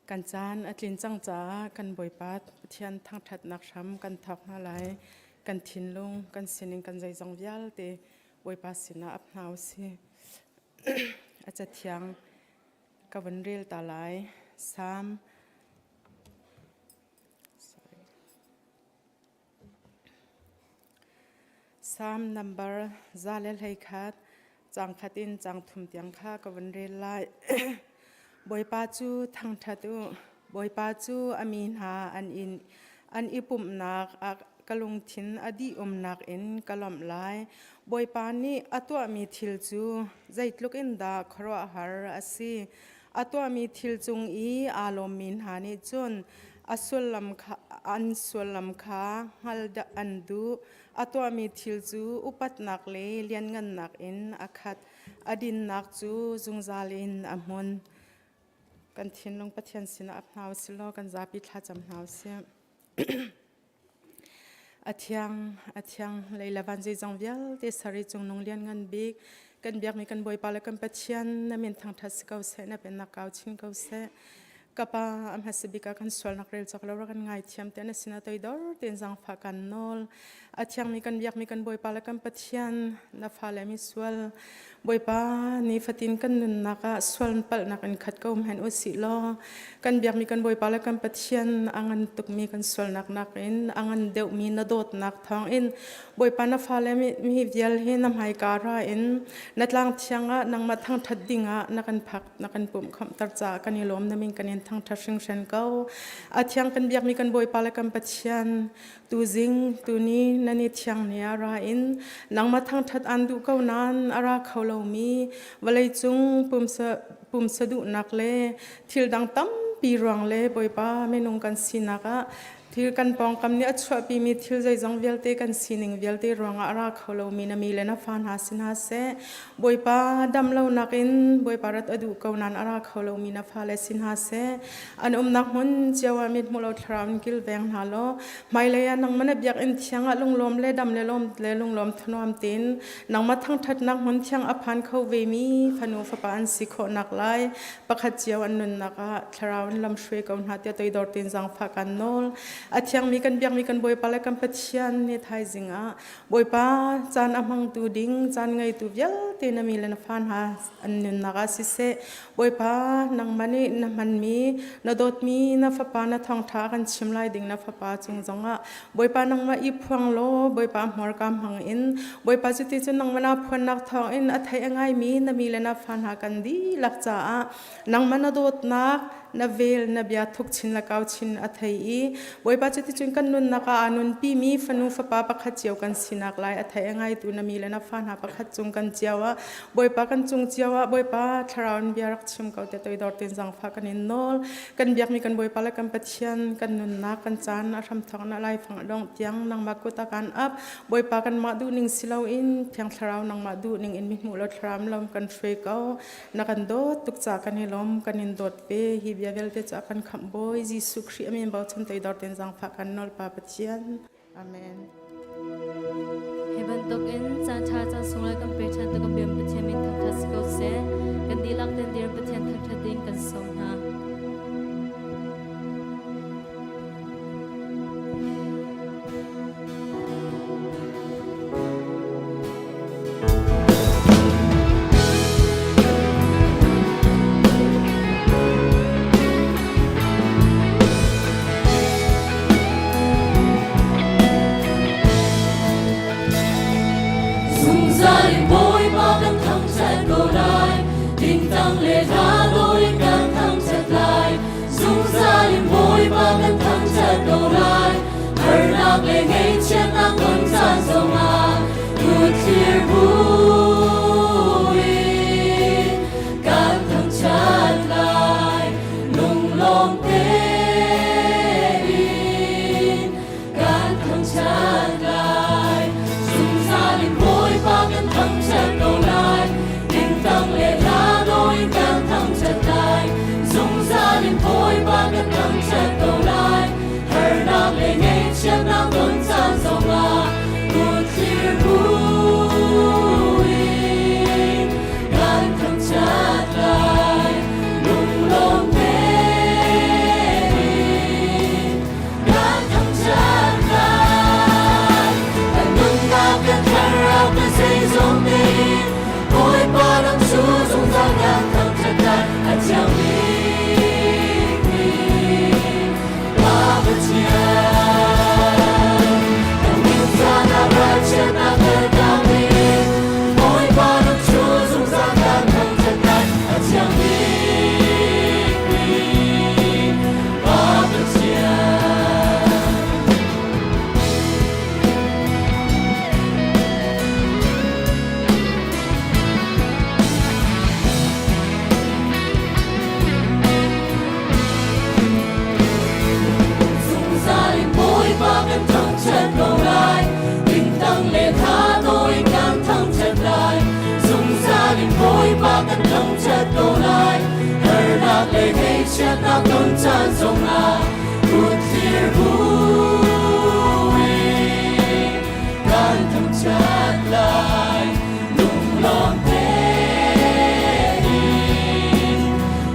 Kan caan a tlin cang caah kan Bawipa Pathian thangṭhatnak hram kan thawk hna lai. Kan thinlung, kan sining, kan zeizong vialte Bawipa sinah ap hna usih. A cathiang ka vun rel ta lai. Salm Sorry. Salm nambar 121, caang khat in caang thum tiang kha ka vun rel lai. Bawipa cu thangṭhat u. Bawipa cu a mi hna an inn an i pumhnak ah ka lungthin a dih umnak in ka lawmh lai. Bawipa nih a tuahmi thil cu zeitluk in dah khuaruahhar a si. A tuahmi thil cung i aa lawmmi hna nih cun a sullam kha an sullam kha hngal an duh. A tuahmi thil cu upatnak le lianngannak in a khat. A dinnak cu zungzal in a hmun. Kan thinlung Pathian sinah ap hna usih law kan zapi thlacam hna usih. A thiang, a thiang, lei le van zeizong vialte sari cungnung lianngan bik, kan biakmi kan Bawipa le kan Pathian na min thangṭhat si ko seh, na pennak kau chin ko seh. Ka Pa, a hmasa bik ah kan sualnak rel cawk lo rak kan ngaithiam te na sinah toidor tein zaangfah kan nawl. A thiangmi kan biakmi kan Bawipa le kan Pathian, na fale mi sual, Bawipa, nifatin kan nunnak ah sual palhnak in khat ko hmanh u sih law kan biakmi kan Bawipa le kan Pathian a ngan tukmi kan sualnak nakin a ngan deuhmi na dawtnak thawngin Bawipa na fale mi vial hi na hmaika ra in na tlang thiang ah nangmah thangṭhat dingah na kan phak na kan pumh khawmhter caah kan i lawm na min kan in thangṭhat hringhran ko. A thiang kan biakmi kan Bawipa le kan Pathian Tuzing tuni nan i thiang ni ah ra in nangmah thangṭhat aan duh ko nain a ra kho lomi vawleicung pumsa pumsa duhnak le thil dang tampi ruang le Bawipa minung kan sinak ah thil kan pawngkam nih a chuahpimi thil zeizong vialte kan sining vialte ruangah a ra kho lomi na mi le na fa hna si hna seh. Bawipa dam lonak in Bawipa rat a duh ko nain a ra kho lomi na fale si hna seh. An umnak hmun cio ah mit hmu lo thlarau in kilveng hna law hmailei ah nangmah na biakinn thiang ah lunglawm le dam le lawm le lunglawm thanuam tein nangmah thangṭhatnak hmun thiang a phan kho vemi fanu fapa an si khawh naklai pakhat cio an nunnak ah thlarau in lamhruai ko hna tiah toidor tein zaangfah kan nawl. A thiangmi kan biakmi kan Bawipa le kan Pathian ni thaizing ah Bawipa caan a hmangtu ding caan ngeitu vialte na mi le na fa hna an nunnak ah siseh Bawipa, nangmah nih na hmanmi, na dawtmi na fapa na thawngṭha kan chim lai ding na fapa cung zongah Bawipa nangmah i phuang law Bawipa hmurka hmang in Bawipa cuti cun nangmah naa phuannak thawngin a thei a ngaimi na mi le na fa hna kan dihlak caah nangmah na dawtnak na vel na bia thuk chin le kau chin a thei i Bawipa cuticun kan nunnak ah aa nunpimi fanu fapa pakhat cio kan sinak lai a thei a ngaitu na mi le na fa hna pakhat cung kan cio ah Bawipa kan cung cio ah Bawipa thlarau in bia rak chim ko te toidor ten zangfa kan in nawl kan biakmi kan Bawipa le kan Pathian kan nunnak kan caan a hramthawk na laifang a dongh tiang nangmah kut a kan ap Bawipa kanmah duhning si loin Thiang Thlarau nangmah duhning in mi hmuh lo thlarau lam kan hruai ko na kan dawt tuk ca kan i lawm kan in dawt ve hi bia vialte cu a kan khamh Bawi Jesuh Khrih amin bochan toidor ten zaangfah kan nawl Pa Pathian Amen. Hi bantuk in caan ṭha caan sunglawi kan pe ṭhan tu kan biam Pathian min thangṭhat si ko seh. Kan dihlak ten dir Pathian thangṭhat ding kan sawm hna. Zungzal in Bawipa kan thangṭhat ko lai, tingtang le hla dawh in kan thangṭhat lai. Zungzal in Bawipa kan thangṭhat ko lai, harnak le ngaihchiatnak ton caan zongah kutthlir buin kan thangṭhat lai. Lunglawm tein kan thangṭhat lai. Zungzal in Bawipa kan thangṭhat ko lai. Tingtang le hla dawh in kan thangṭhat lai. Zungzal in Bawipa kan thangṭhat ko lai. Harnak le ngaihchiatnak ton caan zongah kutthlir. Zei ngeihchiatnak ton caan zongah kut thlir buin kan thangṭhat lai. Lunglawm tein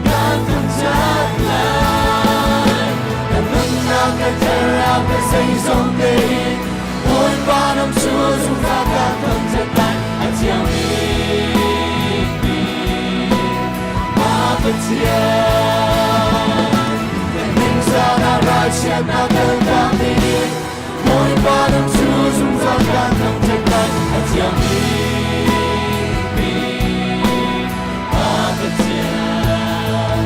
kan thangṭhat lai. Kan nunnak, kan thlarau, kan zeizong tein Bawipa nang cu zungzal kan thangṭhat lai. A thiang bikmi Pa Pathian. Kan ningzahnak ralchiatnak kan tak dingin Bawipa nang cu zungzal kan thangṭhat lai. A thiang bikmi Pa Pathian.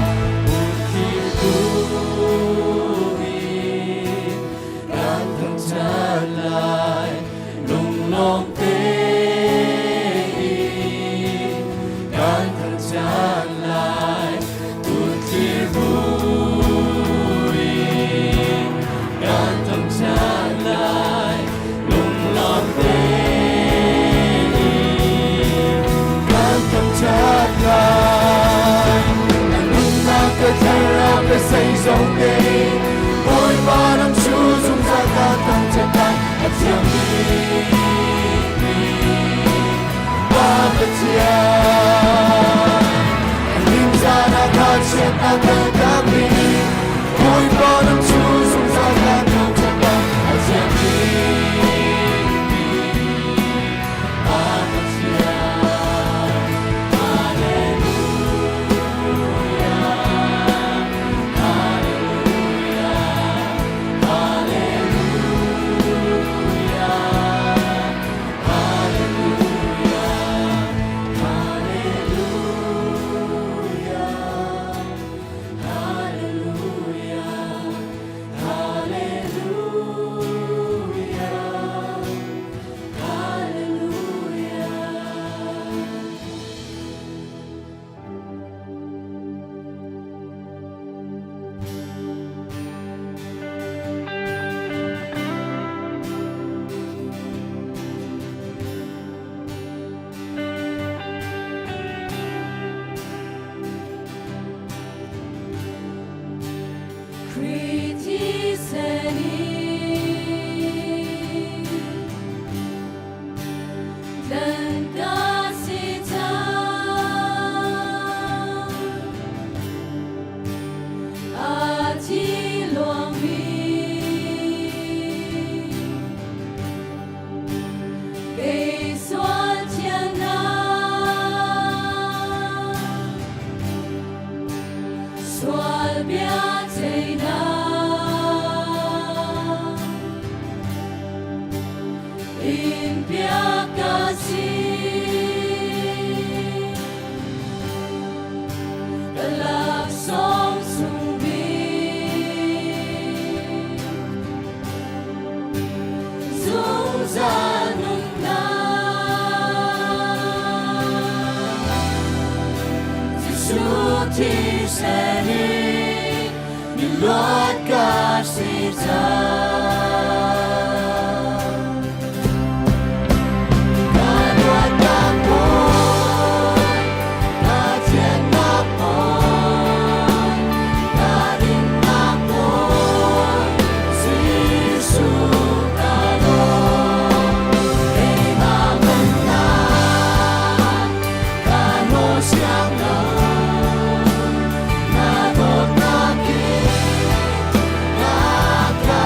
Uthlir buin kan thangṭhat lai. Lunglawm tein kan thangṭhat lai. Uthlir buin kan thangṭhat lai. Lunglawm tein kan thangṭhat lai. Kan nunnak ka thlarau ka zeizong tein Bawipa nang cu zungzal kan thangṭhat lai. A thiang bikmi Pa Pathian. Kan ningzahnak ralchiatnak kan takmi Bawipa nang cu zungzal kan thangṭhat lai. A thiang bikmi Pa Pathian. Hallelujah. Hallelujah. Hallelujah. Hallelujah. Hallelujah. Hallelujah. Hallelujah. Hallelujah. Khrih thisen in tlanh ka si cang. A thi luangmi kei sual thiannak sual bia ceihnak in piak ka si. Ka laksawng sung bik zungzal nunnak. Jesuh thisen in mi luat ka si cang. Ka luatnak bawi, ka thiannak bawi, ka dinnak bawi, Jesuh ka lawm. Keimah nunnak ka nawl siang lo, na dawtnak in na ka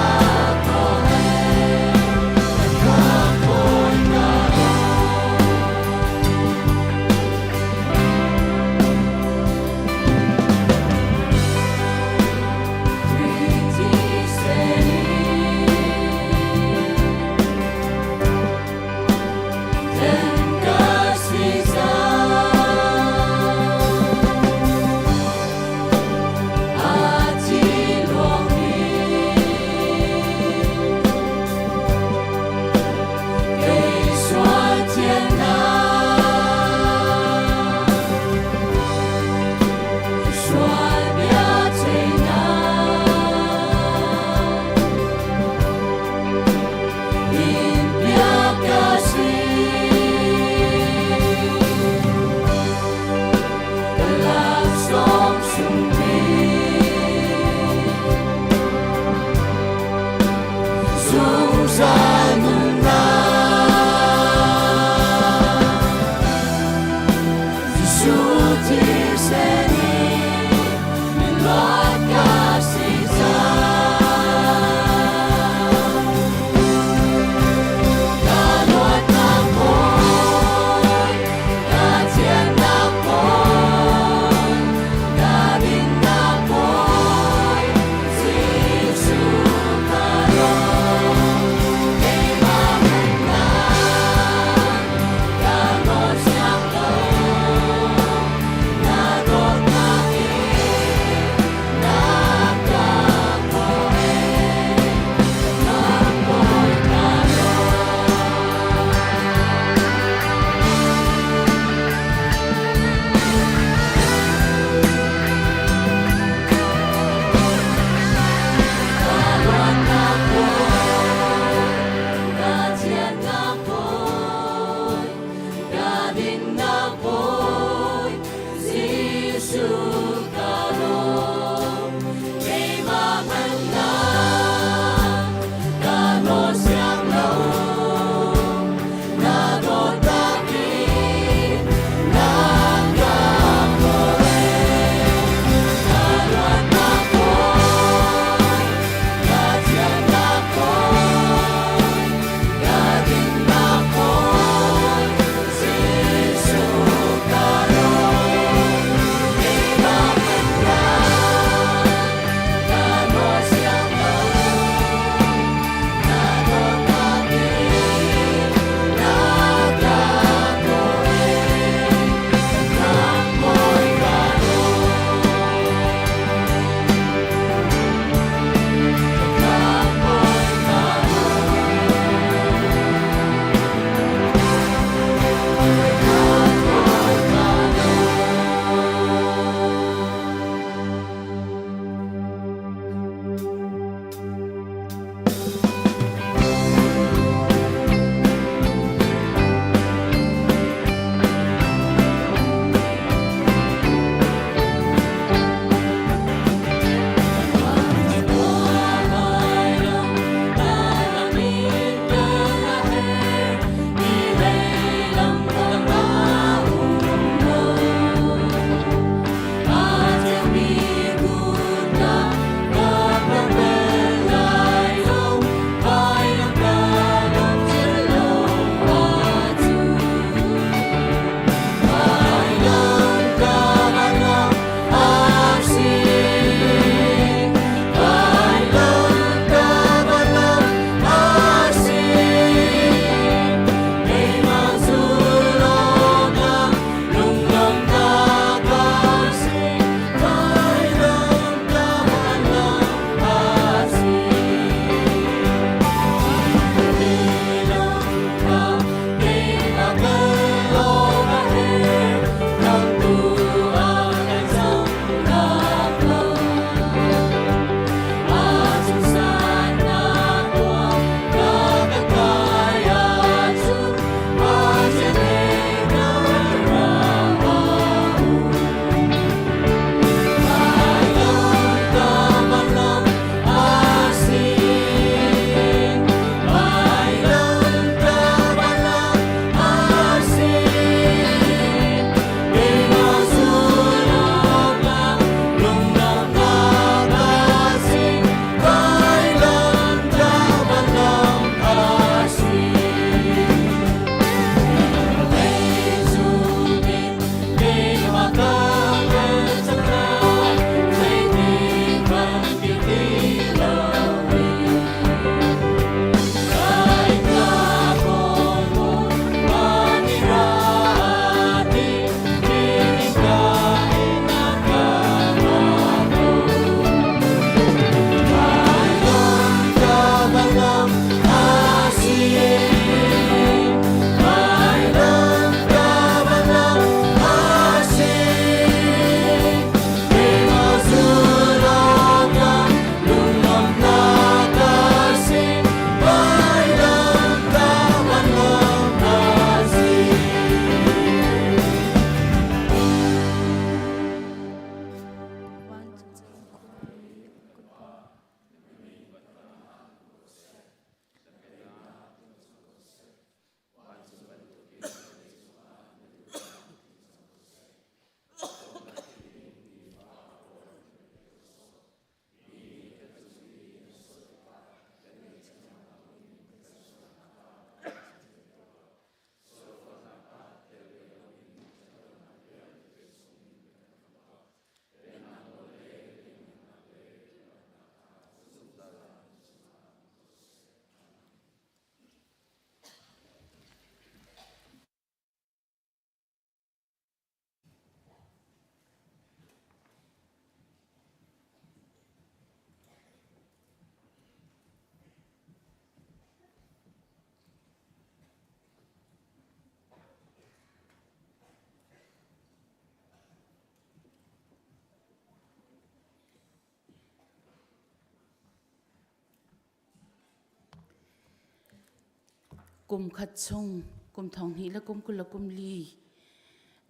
Kum khat chung kum thong hnih le kum 20 le kum li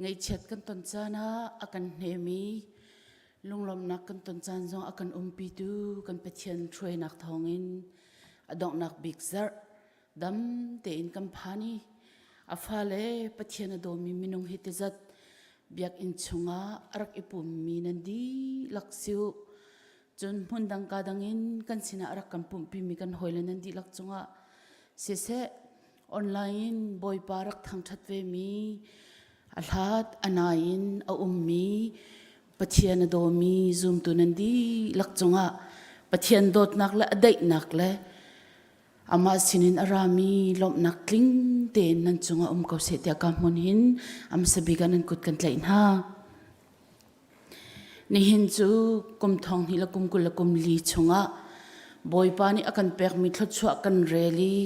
ngaihchiat kan ton caan ah a kan hnem i lunglawmhnak kan ton caan zong a kan umpitu kan Pathian hruainak thawngin a donghnak bik zarh dam tein kan phan i a fale Pathian a dawmi minung hi tizat biakinn chungah a rak i pummi nan dihlak si u. Cun hmun dang ka dang in kan sinah a rak kan pumhpimi kan hawile nan dihlak cungah siseh online in Bawipa rak thangṭhat vemi a hlat a nai in a ummi Pathian a dawmi zumtu nan dihlak cungah Pathian dawtnak le a daihnak le amah sinin a rami lawmhnak tling tein nan cungah um ko seh tiah ka hmun hin a hmasa bik ah nan kut kan tlaih hna. Nihin cu kum thong hnih le kum 20 le kum li chungah Bawipa nih a kan pekmi thluachuah kan rel i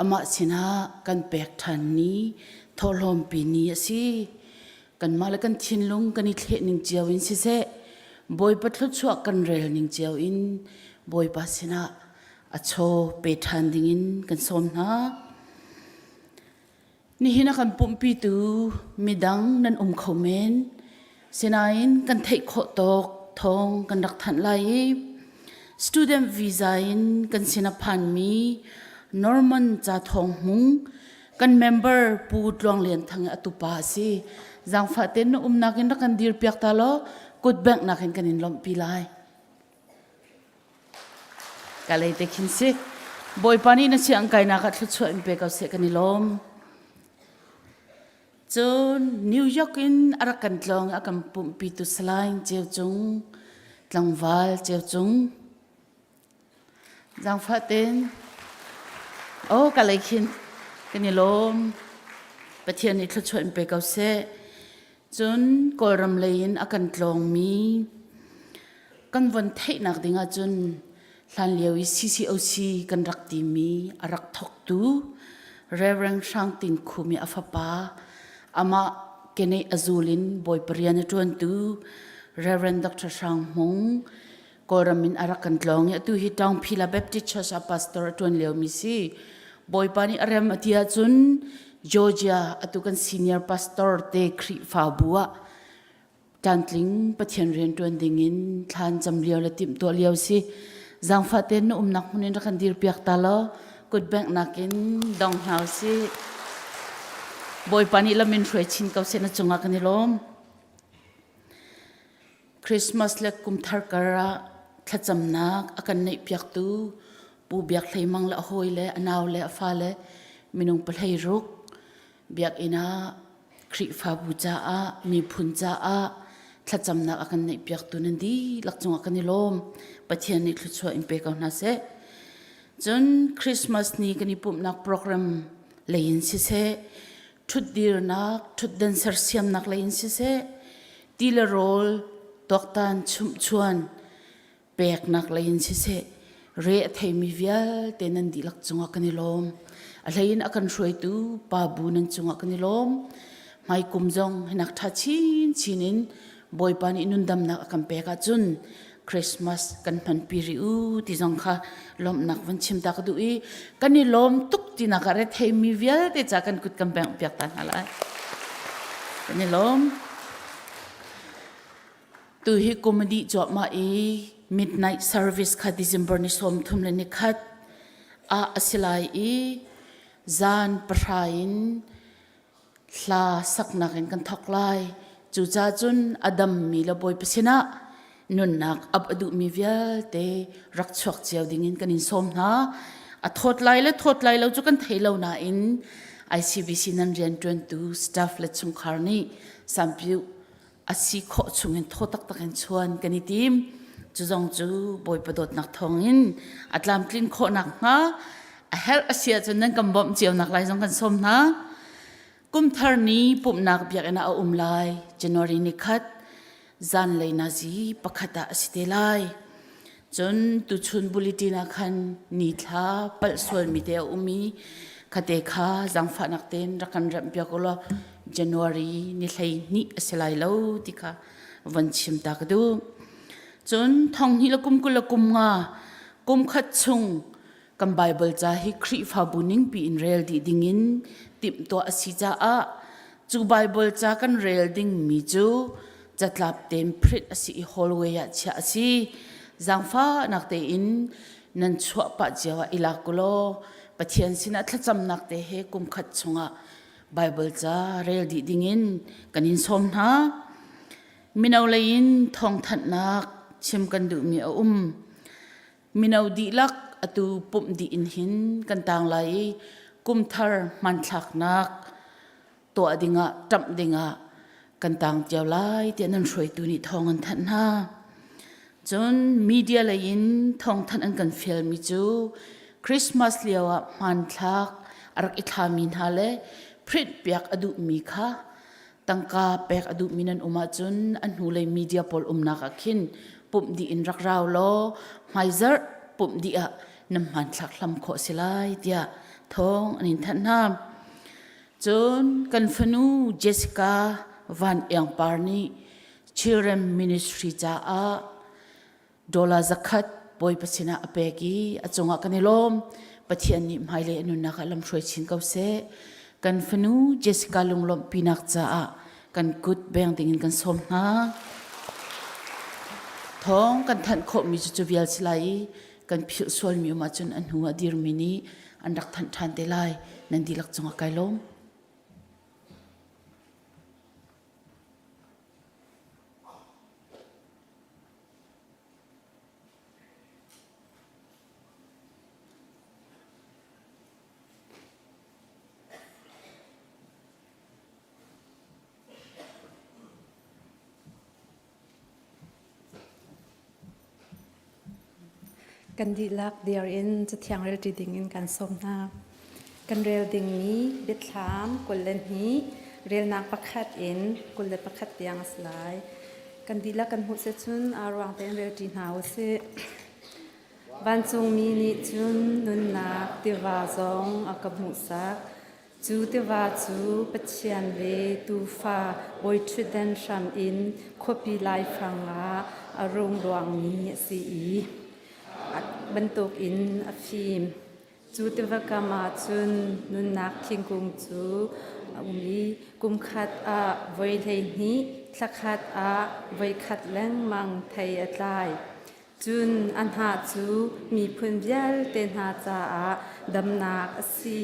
amah sinah kan pek ṭhan ni thawhlawmpi ni a si. Kanmah le kan thinlung kan i thleh ning cio in siseh, Bawipa thluachuah kan rel ning cio in Bawipa sinah a chaw pe ṭhan dingin kan sawm hna. Nihin a kan pumhpitu midang nan um kho men. Sinain kan theih khawh tawk thawng kan rak thanh lai i student visa in kan sin a phanmi Norman Ca Thawng Hmung kan member Pu Tluang Lian Thang i a tupa a si. Zaangfah tein na umnak in rak kan dirpiak ta law kut bengh in kan in lawmhpi lai. Ka lei te khin si. Bawipa nih na siang kainak ah thluachuah in pe ko seh kan i lawm. Cun New York in a rak kan tlawng a kan pumhpi tu Salai Ceu Cung, tlangval Ceu Cung. Zaangfah ten. Oh, ka lei khin kan i lawm. Pathian nih thluachuah in pe ko seh. Cun Kawlram lei in a kan tlawngmi kan von theihnak ding ahcun hlanlio i CCOC kan rak timi a rak thawktu Reverend Hrang Tin Khum i a fapa amah keneh a zul in Bawipa rian a ṭuantu Reverend Dr. Hrang Hmung Kawlram in a rak kan tlawng i atu hi Taungphila Baptist Church ah pastor a ṭuan liomi si. Bawipa nih a rem a ti ahcun Georgia atu kan senior pastor te Khrihfabu ah tlantling Pathian rian ṭuan dingin thlan cam lio le timhtuah lio si. Zaangfah tein na umnak hmun in rak kan dirpiak ta law kut bengh nakin dong hna usih. Bawipa nih lam in hruai chin ko seh na cungah kan i lawm. Christmas le kumthar kar ah thlacamnak a kan neihpiaktu Pu Biak Hlei Mang le a hawi le a nau le a fale minung pahlei ruk biakinn ah Khrihfabu caah miphun caah thlacamnak a kan neihpiaktu nan dihlak cungah kan i lawm. Pathian nih thluachuah in pe ko hna seh. Cun Christmas ni kan i pumhnak program lei in siseh, ṭhutdirnak, ṭhutdan sersiamnak lei in siseh, ti le rawl tuaktan chumhchuan peknak lei in siseh re a theimi vialte nan dihlak cungah kan i lawm. A hlei in a kan hruaitu Pa Bu nan cungah kan i lawm. Hmaikum zong hinak ṭha chinchin in Bawipa nih nundamnak a kan pek ahcun Christmas kan hmanpi rih u ti zong kha lawmhnak van chim ta ka duh i kan i lawm tuk tinak ah retheimi vialte ca kan kut kan bengh piak ta hna lai. Kan i lawm. Tu hi kum a dih cuahmah i midnight service kha December ni 31 ah a si lai i zan 9 in hla saknak in kan thawk lai. Cucaah cun a dammi le Bawipa sinah nunnak ap a duhmi vialte rak chuak cio dingin kan in sawm hna. A thawt lai le thawt lai lo cu kan thei lo nain ICBC nan rianṭuantu staff le chungkhar nih sampiu a si khawh chungin thaw taktak in chuan kan i tim. Cu zong cu Bawipa dawtnak thawngin a tlamtlin khawh nakhnga a herh a si ahcun nan kan bawmh cio nak lai zong kan sawm hna. Kumthar ni pumhnak biakinn ah a um lai. January ni khat zanlei nazi pakhat ah a si te lai. Cun tuchun bulletin ah khan ni thla palh sualmi te a um i khate kha zaangfahnak tein rak kan remh piak ulaw January ni 12 a si lai lo ti kha von chim ta ka duh. Cun thong hnih le kum 25 kum khat chung. Kan Bible ca hi Khrihfabu ningpi in rel dih dingin timhtuah a si caah cu Bible ca kan rel dingmi cu catlap tein print a si i hallway ah chiah a si. Zaangfahnak tein nan chuah pah cio ah i lak ulaw Pathian sinah thlacamnak te he kum khat chungah Bible ca rel dih dingin kan in sawm hna. Mino lei in thawngthanhnak chim kan duhmi a um. Mino dihlak atu pumh dih in hin kan tang lai i kumthar hmanthlaknak tuah dingah ṭamh dingah kan tang cio lai tiah nan hruaitu nih thawng an thanh hna. Cun media lei in thawngthanh an kan fialmi cu Christmas lio ah hmanthlak a rak i thlami hna le print piak a duhmi kha tangka pek a duhmi nan um ahcun a hnulei media pawl umnak ah khin pumh dih in rak rau law hmaizarh pumh dih ah nan hmanthlak hlam khawh si lai tiah thawng an in thanh hna. Cun kan fanu Jessica Van Iang Par nih Children Ministry caah dollar zakhat Bawipa sinah a pek i a cungah kan i lawm. Pathian nih hmailei a nunnak ah lamhruai chin ko seh. Kan fanu Jessica lunglawmhpinak caah kan kut beng dingin kan sawm hna. Thawng kan thanh khawhmi cu cu vial si lai i kan philh sualmi um ahcun a hnu ah dirmi nih an rak thanh ṭhan te lai. Nan dihlak cungah kai lawm. Kan dihlak dir in Cathiang relṭi dingin kan sawm hna. Kan rel dingmi biathlam 22 relnak pakhat in 21 tiang a si lai. Kan dihlak kan hmuh cun aa ruang tein relṭi hna u sih. Vancungmi nih cun nunnak tiva zong a ka hmuhsak. Cu tiva cu Pathian le Tuufa bawiṭhutdan hram in khuapi laifang ah a rung luangmi a si i bantukin a fim. Cu tiva kam ah cun nunnak thingkung cu a um i kumkhat ah voi 12, thlakhat ah voikhat lengmang thei a tlai. Cun a hnah cu miphun vialte hna caah damnak a si.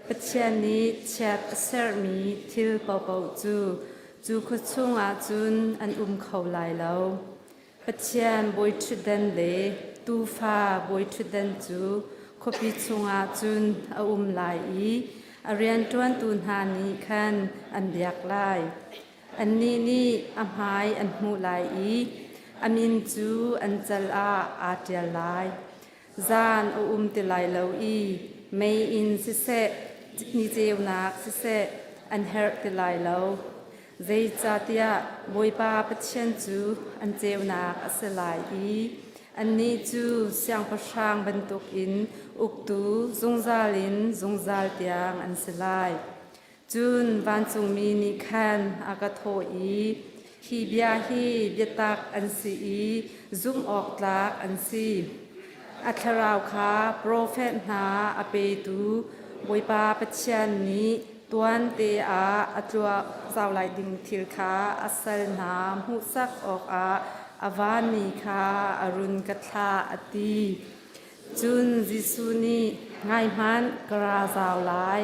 Pathian nih chiat a serhmi thil paohpaoh cu cu khua chungah cun an um kho lai lo. Pathian bawiṭhutdan le Tuufa bawiṭhutdan cu khuapi chungah cun a um lai i a rianṭuantu hna nih khan an biak lai. Annih nih a hmai an hmuh lai i a min cu an cal ah aa ṭial lai. Zan a um ti lai lo i meiinn siseh, ni ceunak siseh an herh ti lai lo. Zeicahtiah Bawipa Pathian cu an ceunak a si lai i annih cu siangpahrang bantukin uktu zungzal in zungzal tiang an si lai. Cun vancungmi nih khan a ka thawh i, Hi bia hi biatak an si i zumh awk tlak an si. A thlarau kha profet hna a petu Bawipa Pathian nih tuante ah a tluah zau lai ding thil kha a sal hna hmuhsak awkah a vanmi kha a run ka thlah, a ti. Cun Jesuh nih, Ngai hmanh, ka ra zau lai.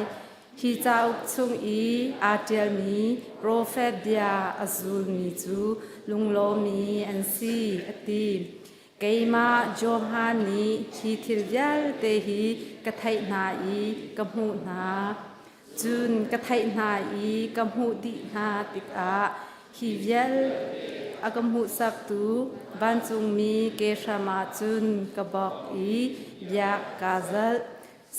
Hi cauk chung i aa ṭialmi profet bia a zulmi cu lunglawmmi an si, a ti. Keimah Johan nih hi thil vialte hi ka theih hna i ka hmuh hna. Cun ka theih hna i ka hmuh dih hna tikah hi vial a ka hmuhsaktu vancungmi kehram ah cun ka bawk i biak kaa zalh.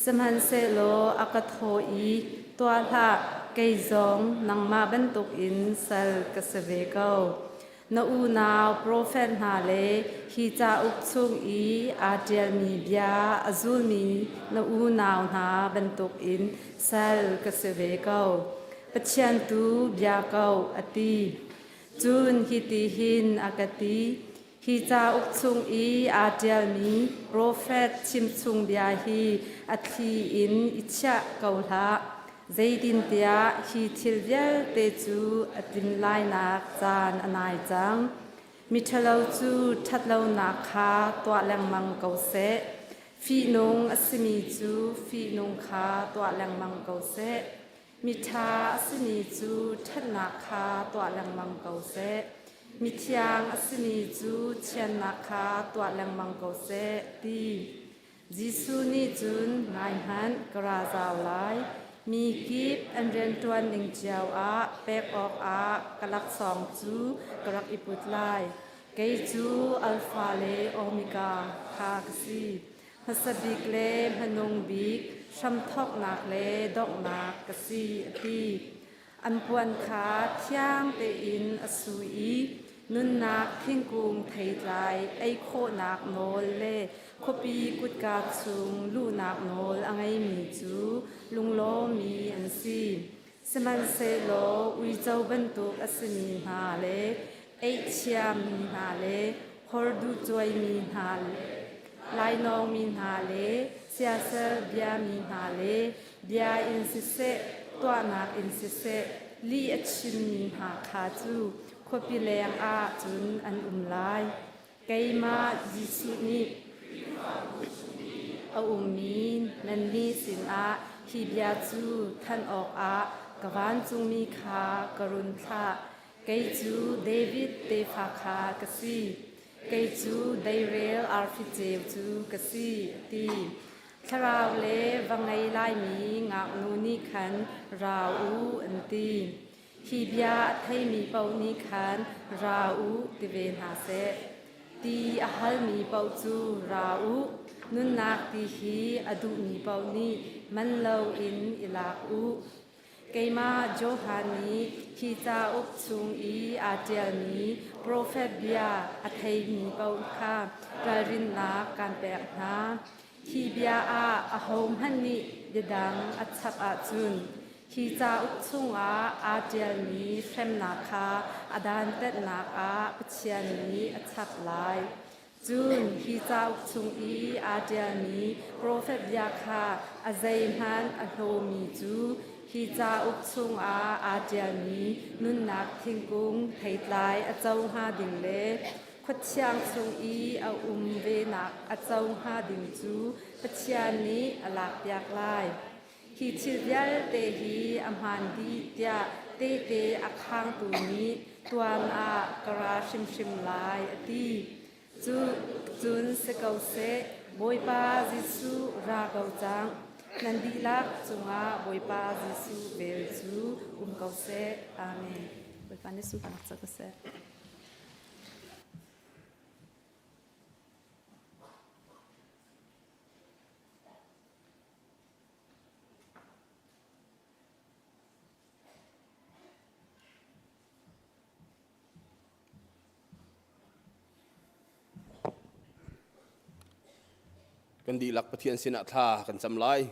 Sihmanhsehlaw a ka thawh i, Tuah hlah, kei zong nangmah bantukin sal ka si ve ko. Na unau profet hna le hi cauk chung i aa ṭialmi bia a zulmi na unau hna bantukin sal ka si ve ko. Pathian tu bia ko, a ti. Cun hitihin a ka ti. Hi cauk chung i aa ṭialmi profet chimchung bia hi a thli in i chiah ko hlah. Zeitintiah hi thil vialte cu a tlin lainak caan a nai cang. Miṭhalo cu ṭhatlonak kha tuah lengmang ko seh. Fihnung a simi cu fihnung kha tuah lengmang ko seh. Miṭha a simi cu ṭhatnak kha tuah lengmang ko seh. Mithiang a simi cu thiannak kha tuah lengmang ko seh, ti. Jesuh nih cun ngai hmanh ka ra zau lai. Mi kip an rianṭuan ning cio ah pek awkah ka laksawng cu ka rak i put lai. Kei cu Alfa le Omega kha ka si. Hmasa bik le hmanung bik, hramthawknak le donghnak ka si, a ti. An puan kha thiang tein a su i nunnak thingkung theitlai ei khawhnak nawl le khuapi kutka chung luhnak nawl a ngeimi cu lunglawmmi an si. Sihmanhsehlaw uico bantuk a simi hna le eichia-mi hna le horduhcuaimi hna le lainawngmi hna le siasal biami hna le bia in siseh tuahnak in siseh lih a chimmi hna kha cu khuapi leng ah cun an um lai. Keimah Jesuh nih a ummi nannih sinah hi bia cu thanh awkah ka vancungmi kha ka run thlah. Kei cu David tefa kha ka si. Kei cu deirel arfi ceu cu ka si, a ti. Thlarau le va ngei laimi ngaknu nih khan ra u an ti. Hi bia a theimi paoh nih khan ra u ti ve hna seh. Ti a halmi paoh cu ra u. Nunnak ti hi a duhmi paoh nih man loin i lak u. Keimah Johan nih hi cauk chung i aa ṭialmi profet bia a theimi paoh kha ralrinnak kaan pek hna. Hi bia ah ahohmanh nih biadang a chap ahcun hi cauk chungah aa ṭialmi hremnak kha a dantatnak ah Pathian nih a chap lai. Cun hi cauk chung i aa ṭialmi profet bia kha a zeihmanh a hlawmi cu hi cauk chungah aa ṭialmi nunnak thingkung theitlai a co hnga ding le khuathiang chung i a um venak a co hnga ding cu Pathian nih a lakpiak lai. Hi thil vialte hi a hmaan dih tiah tehte a khangtu nih tuan ah ka ra hrimhrim lai, a ti. Cu cun si ko seh, Bawipa Jesuh ra ko cang. Nan dihlak cungah Bawipa Jesuh vel cu um ko seh. Amen. Bawipa nih sunparnak co ko seh. Kan dihlak Pathian sinah thla kan cam lai.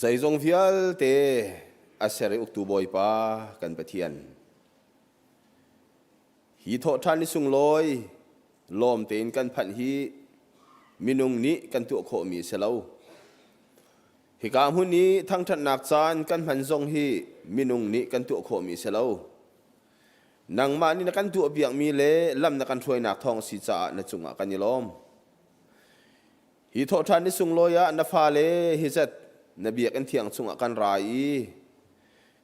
Zeizong vialte a ser i uktu Bawipa kan Pathian. Hi thawhṭhan ni sunglawi lawm tein kan phanh hi minung nih kan tuah khawhmi a si lo. Hika hmun i thangṭhatnak caan kan hman zong hi minung nih kan tuah khawhmi a si lo. Nangmah nih na kan tuahpiakmi le lam na kan hruainak thawng a si caah na cungah kan i lawm. Hi thawhṭhan ni sunglawi ah na fale hi zat na biakinn thiang chungah kan ra i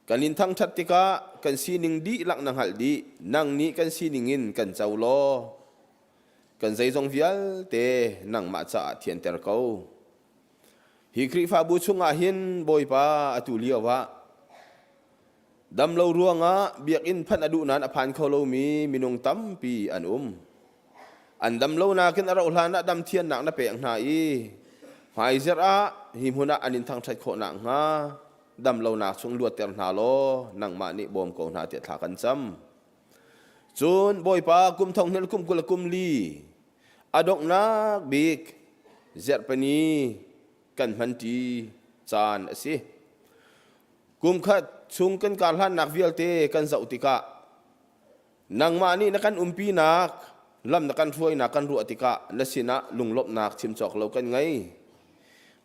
Kan in thangṭhat tikah kan sining dihlak na hngalh dih, nang nih kan sining in kan co law kan zeizong vialte nangmah caah thianter ko. Hi Khrihfabu chungah hin Bawipa atu lio ah damlo ruangah biakinn phanh a duh nain a phan kho lomi minung tampi an um. An dam lo nakin a rauh hlan ah dam thiannak na pek hna i hmaizarh ah hi hmun ah an in thangṭhat khawh nakhnga dam lonak chung luatter hna law nangmah nih bawm ko hna tiah thla kan cam. Cun Bawipa kum thong hnih kum 20 kum li a donghnak bik zerhpani kan hmanṭi caan a si. Kum khat chung kan karhlannak vialte kan zoh tikah. Nangmah nih na kan umpinak, lam na kan hruainak kan ruah tikah na sinah lunglawmhnak chim cawk lo kan ngei.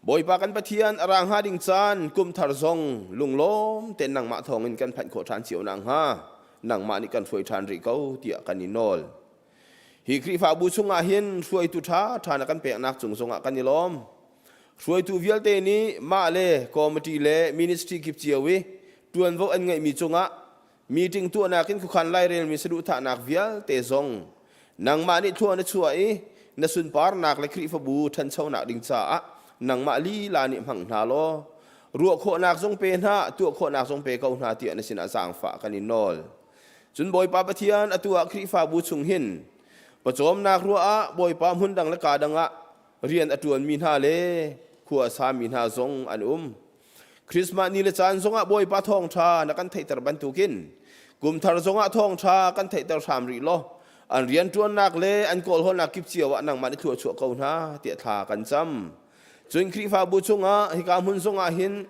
Bawipa kan Pathian a ra hnga ding caan kum thar zong lunglawm tein nangmah thawngin kan phanh khawh ṭhan cio nakhnga nangmah nih kan hruai ṭhan rih ko tiah kan i nawl. Hi Khrihfabu chungah hin hruaitu ṭhaṭha na kan peknak cung zongah kan i lawm. Hruaitu vialte nih mah le committee le ministry kip cio i ṭuanvo an ngeihmi cungah meeting tuahnak in khuakhan lairelmi saduhthahnak vialte zong nangmah nih thlua na chuah i na sunparnak le Khrihfabu ṭhanchonak ding caah nangmah lila nih hmang hna law ruah khawhnak zong pe hna tuah khawhnak zong pe ko hna tiah na sinah zaangfah kan in nawl. Cun Bawipa Pathian atu ah Khrihfabu chung hin pawcawmnak ruah ah Bawipa hmun dang le kaa dang ah rian a ṭuanmi hna le khua a sami hna zong an um. Christmas ni le caan zongah Bawipa thawngṭha na kan theihter bantukin kumthar zongah thawngṭha kan theihter hram rih law an rianṭuannak le an kawlhawlnak kip cio ah nangmah nih thlua chuah ko hna tiah thla kan cam. Cun Khrihfabu chungah hika hmun zongah hin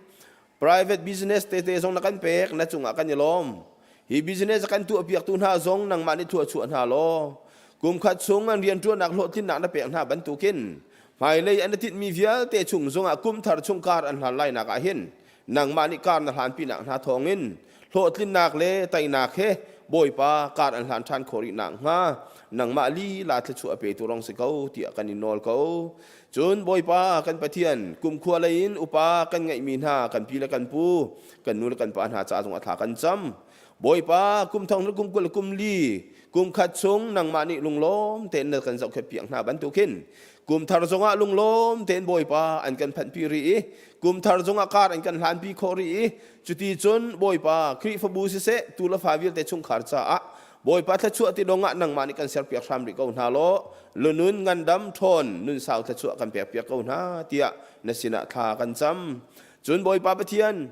Private business tete zong na kan pek, na cungah kan i lawm. Hi business a kan tuahpiaktu hna zong nangmah nih thluachuah hna law, kumkhat chung an rianṭuannak hlawhtlinnak na pek hna bantukin hmailei an i tinhmi vialte chung zongah kumthar chung kar an hlan lainak ah hin nangmah nih kar na hlanpinak hna thawngin hlawhtlinnak le teinak he Bawipa kar an hlan ṭhan khawh rih nakhnga nangmah lila thluachuah a petu rong si ko tiah kan in nawl ko. Cun Bawipa kan Pathian kumkhua lei in upa kan ngeihmi hna kan pi le kan pu kan nu le kan pa hna ca zongah thla kan cam. Bawipa kum thong le kum 20 le kum li kum khat chung nangmah nih lunglawm tein na kan zohkhenh piak hna bantukin kum thar zongah lunglawm tein Bawipa an kan phanhpi rih i kum thar zongah kar an kan hlanpi khawh rih i cuti cun Bawipa Khrihfabu siseh tu le fa vialte chungkhar caah Bawipa thluachuah ti dong ah nangmah nih kan serpiak hram rih ko hna law lunun ngandam ṭhawn nun sau thluachuah kan pekpiak ko hna tiah na sinah thla kan cam. Cun Bawipa Pathian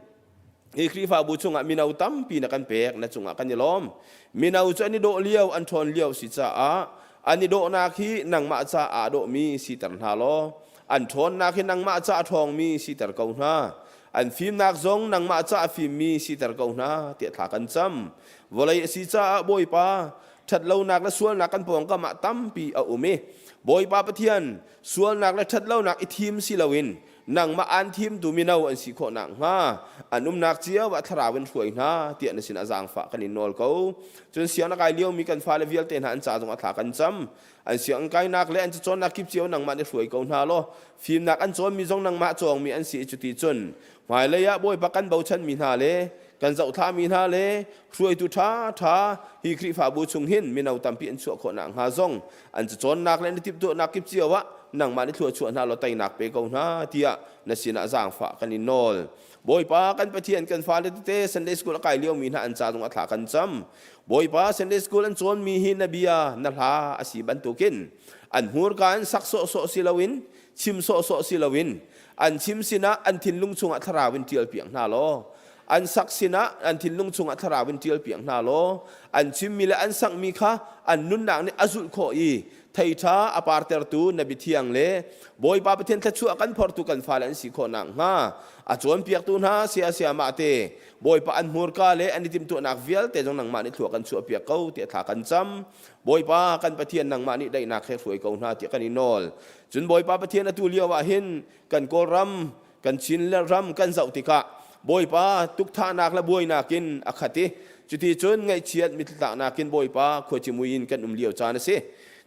hi Khrihfabu chungah mino tampi na kan pek na cungah kan i lawm. Mino cu an i dawh lio an ṭhawn lio si caah an i dawhnak hi nangmah caah dawhmi siter hna law an ṭhawnnak hi nangmah caah ṭhawngmi siter ko hna. An fimnak zong nangmah caah fimmi siter ko hna tiah thla kan cam. Vawlei a si caah Bawipa ṭhatlonak le sualnak kan pawngkam ah tampi a um i Bawipa Pathian sualnak le ṭhatlonak i thim si loin nangmah aan thimtu mino an si khawh nakhnga an umnak cio ah thlarau in hruai hna tiah na sinah zaangfah kan in nawl ko. Cun sianginn a kai liomi kan fale vialte hna an ca zongah thla kan cam. An sianginn kainak le an cacawnnak kip cio nangmah nih hruai ko hna law fimnak an cawnmi zong nangmah cawngmi an si i cuti cun hmailei ah Bawipa kan bochanmi hna le kan zohthlami hna le hruaitu ṭhaṭha hi Khrihfabu chung hin mino tampi an chuah khawh nakhnga zong an cacawnnak le an i timhtuahnak kip cio ah nangmah nih thluachuah hna law teinak pe ko hna tiah na sinah zaangfah kan in nawl. Bawipa kan Pathian kan fale tete Sunday school a kai liomi hna an ca zong a thla kan cam. Bawipa Sunday school an cawnmi hi na bia na hla a si bantukin an hmurka in sak sawhsawh si loin chim sawhsawh si loin an chim sinah an thinlung chungah thlarau in ṭial piak hna law an sak sinah an thinlung chungah thlarau in ṭial piak hna law an chimmi le an sakmi kha an nunnak nih a zulh khawh i thei ṭha a partertu na biathiang le Bawipa Pathian thluachuah kan phortu kan fale an si khawh nakhnga a cawnpiaktu hna sia siamah te Bawipa an hmurka le an i timhtuahnak vialte zong nangmah nih thlua kan chuahpiak ko tiah thla kan cam Bawipa kan Pathian nangmah nih daihnak he hruai ko hna tiah kan i nawl cun Bawipa Pathian atu lio ah hin kan Kawlram kan Chin le ram kan zoh tikah Bawipa tukthahnak le buainak in a khat i cuti cun ngaihchiat mittlaknak in Bawipa khuacimui in kan um lio caan a si.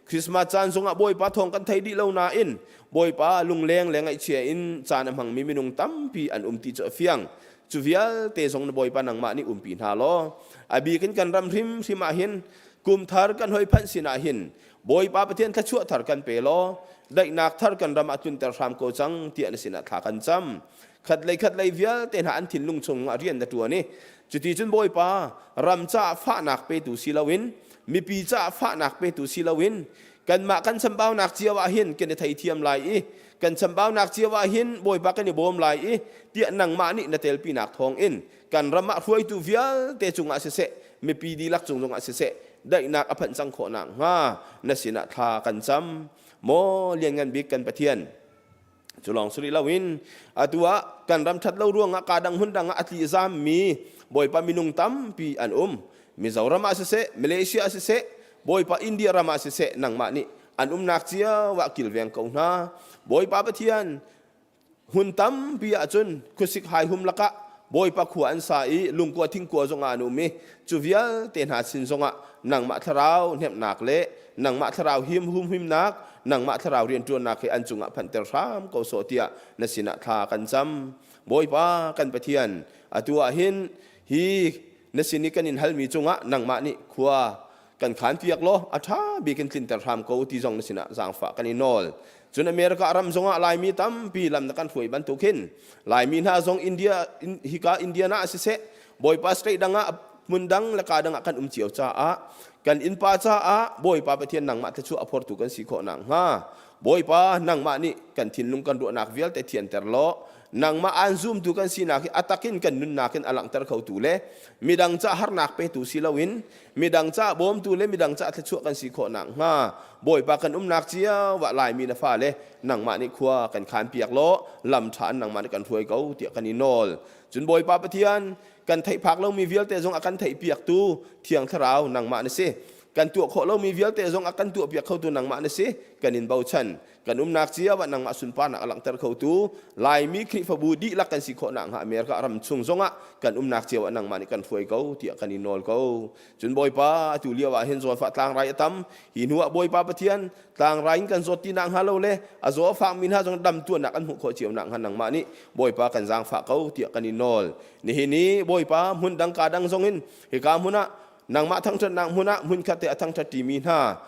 Christmas caan zongah Bawipa thawng kan thei dih lo nain Bawipa lungleng le ngaihchia in caan a hmangmi minung tampi an um ti cu a fiang. Cu vialte zong na Bawipa nangmah nih umpi hna law a bik in kan ram hrimhrim ah hin kum thar kan hoi phanh sinah hin Bawipa Pathian thluachuah thar kan pe law daihnak thar kan ram ah tlunter hram ko cang tiah na sinah thla kan cam. Khatlei khatlei vialte hna an thinlung chung ah rian na ṭuan i cuti cun Bawipa ram caah fahnak petu si loin mipi caah fahnak petu si loin kanmah kan chambaunak cio ah hin kan i theithiam lai i kan chambaunak cio ah hin Bawipa kan i bawm lai i tiah nangmah nih na telpinak thawngin kan ram ah hruaitu vialte cungah siseh mipi dihlak cung zongah siseh daihnak a phanh cang khawh nakhnga na sinah thla kan cam maw lianngan bik kan Pathian cu lawng si rih loin atu ah kan ram that lo ruangah ka dang hmun dang ah a tli zammi Bawipa minung tampi an um. Mizoram ah siseh, Malaysia ah siseh, Bawipa India ram ah siseh nangmah nih an umnak cio ah kilveng ko hna. Bawipa Pathian hmun tampi ahcun khuasik haihum lakah Bawipa khua an sa i lungkua thingkua zongah an um i cu vialte hna sin zongah nangmah thlarau hnemhnak le nangmah thlarau him humhimnak nangmah thlarau rianṭuannak hi an cungah phanhter hram ko sawh tiah na sinah thla kan cam. Bawipa kan Pathian atu ah hin hi na sin i kan in halmi cungah nangmah nih khua kan khan piak law a ṭha bik in tlinter hram ko ti zong na sinah zaangfah kan i nawl. Cun America ram zongah Laimi tampi lam na kan hruai bantuk hin Laimi hna zong India hika Indiana ah siseh Bawipa state dang ah hmun dang le ka dang ah kan um cio caah kan innpa caah Bawipa Pathian nangmah thluachuah a phortu kan si khawh nakhnga Bawipa nangmah nih kan thinlung kan ruahnak vialte thianter law nangmah aan zumtu kan sinak hi a takin kan nunnak in a langhter khotu le midang ca harnak petu si loin midang ca bawmtu le midang ca thluachuah kan si khawh nakhnga Bawipa kan umnak cio ah Laimi na fale nangmah nih khua kan khan piak law lam ṭha in nangmah nih kan hruai ko tiah kan i nawl. Cun Bawipa Pathian kan theih phak lomi vialte zong a kan theih piaktu Thiang Thlarau nangmah na si. Kan tuah khawh lomi vialte zong a kan tuah piak khotu nangmah na si. Kan in bochan. Kan umnak cio ah nangmah sunparnak a langhter khotu Laimi Khrihfabu dihlak kan si khawh nakhnga America ram chung zongah kan umnak cio ah nangmah nih kan hruai ko tiah kan i nawl ko. Cun Bawipa atu lio ah hin zawtfah tlangrai a tam. Hi hnu ah Bawipa Pathian tlangrai in kan zawt ti nak hnga lo le a zaw a fakmi hna zong dam tuannak an hmuh khawh cio nak hnga nangmah nih Bawipa kan zaangfah ko tiah kan i nawl. Nihin i Bawipa hmun dang ka dang zong in hika hmun ah nangmah thangṭhatnak hmun ah hmunkhat te a thangṭhat ṭimi hna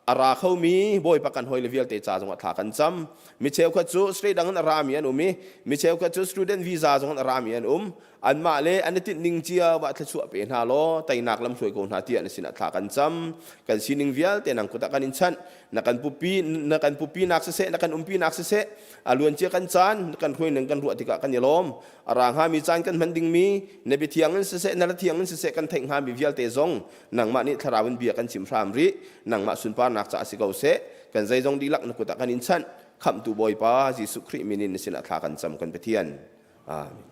a ra khomi Bawipa kan hawile vialte ca zongah thla kan cam. Mi cheukhat cu state dang in a rami an um i mi cheukhat cu student visa zong in a rami an um. Anmah le an i tinh ning cio ah thluachuah pe hna law teinak lam hruai ko hna tiah na sinah thla kan cam. Kan sining vialte nang kut ah kan in chanh. Na kan pupi na kan pupi nak siseh na kan umpi nak siseh a luancia kan caan na kan hruai ning kan ruah tikah kan i lawm. A ra hngami caan kan hman dingmi na biathiang in siseh na lathiang in siseh kan theih hngami vialte zong nangmah nih thlarau in bia kan chim hram rih nangmah sunparnak caah si ko seh kan zeizong dihlak na kut ah kan in chanh khamhtu bawipa Jesuh Khrih min in na sinah thla kan cam kan Pathian amen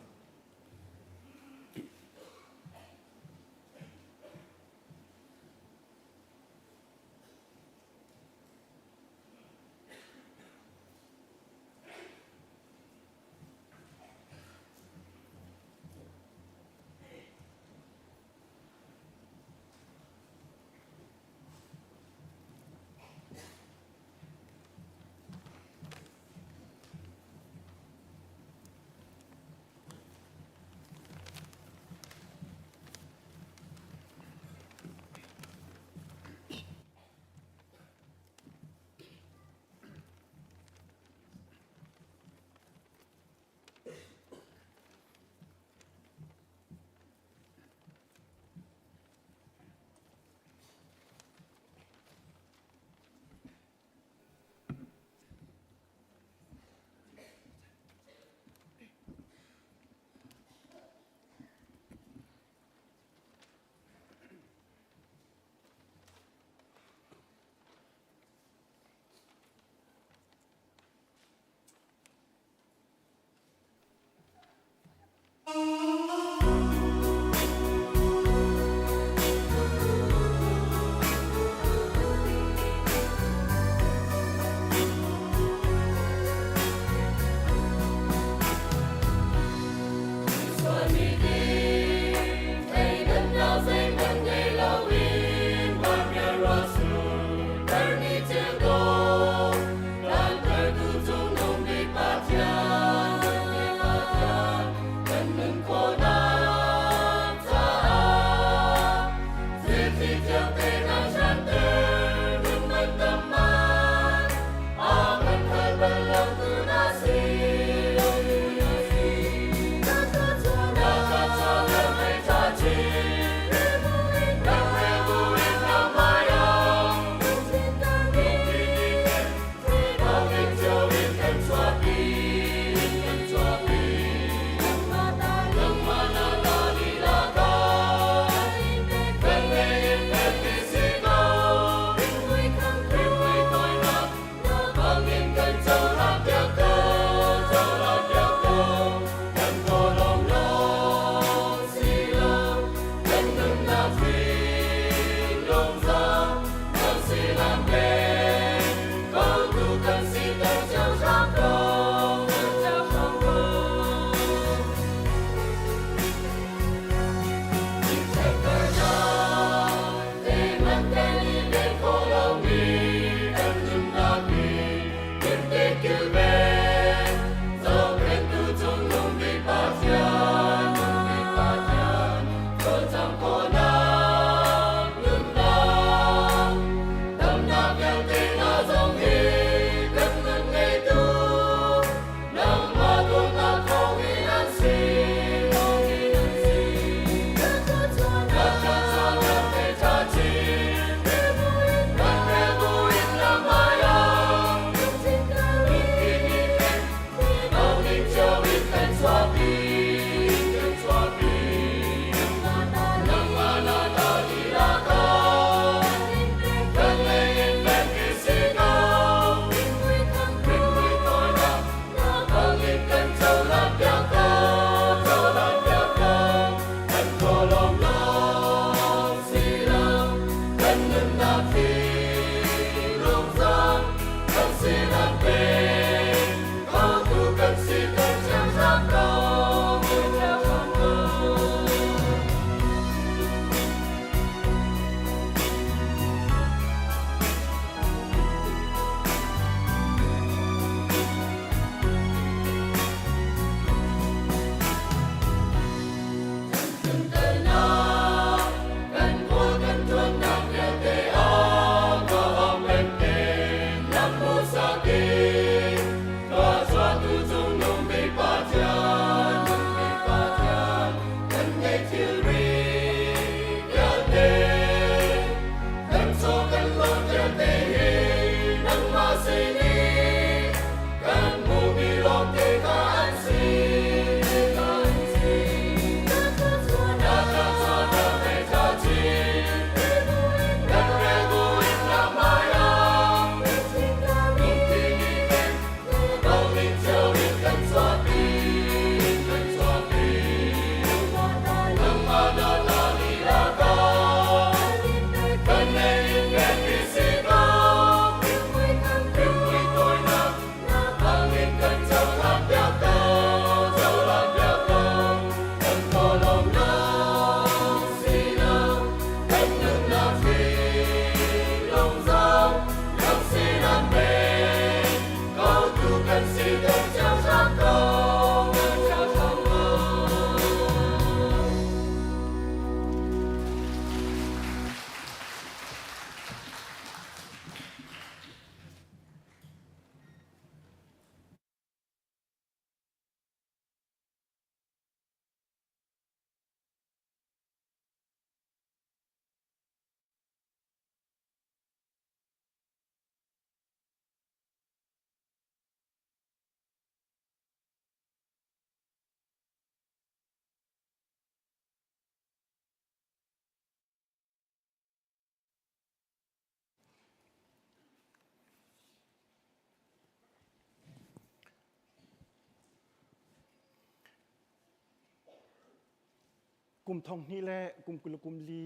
Kum thong hnih le kum 20 le kum li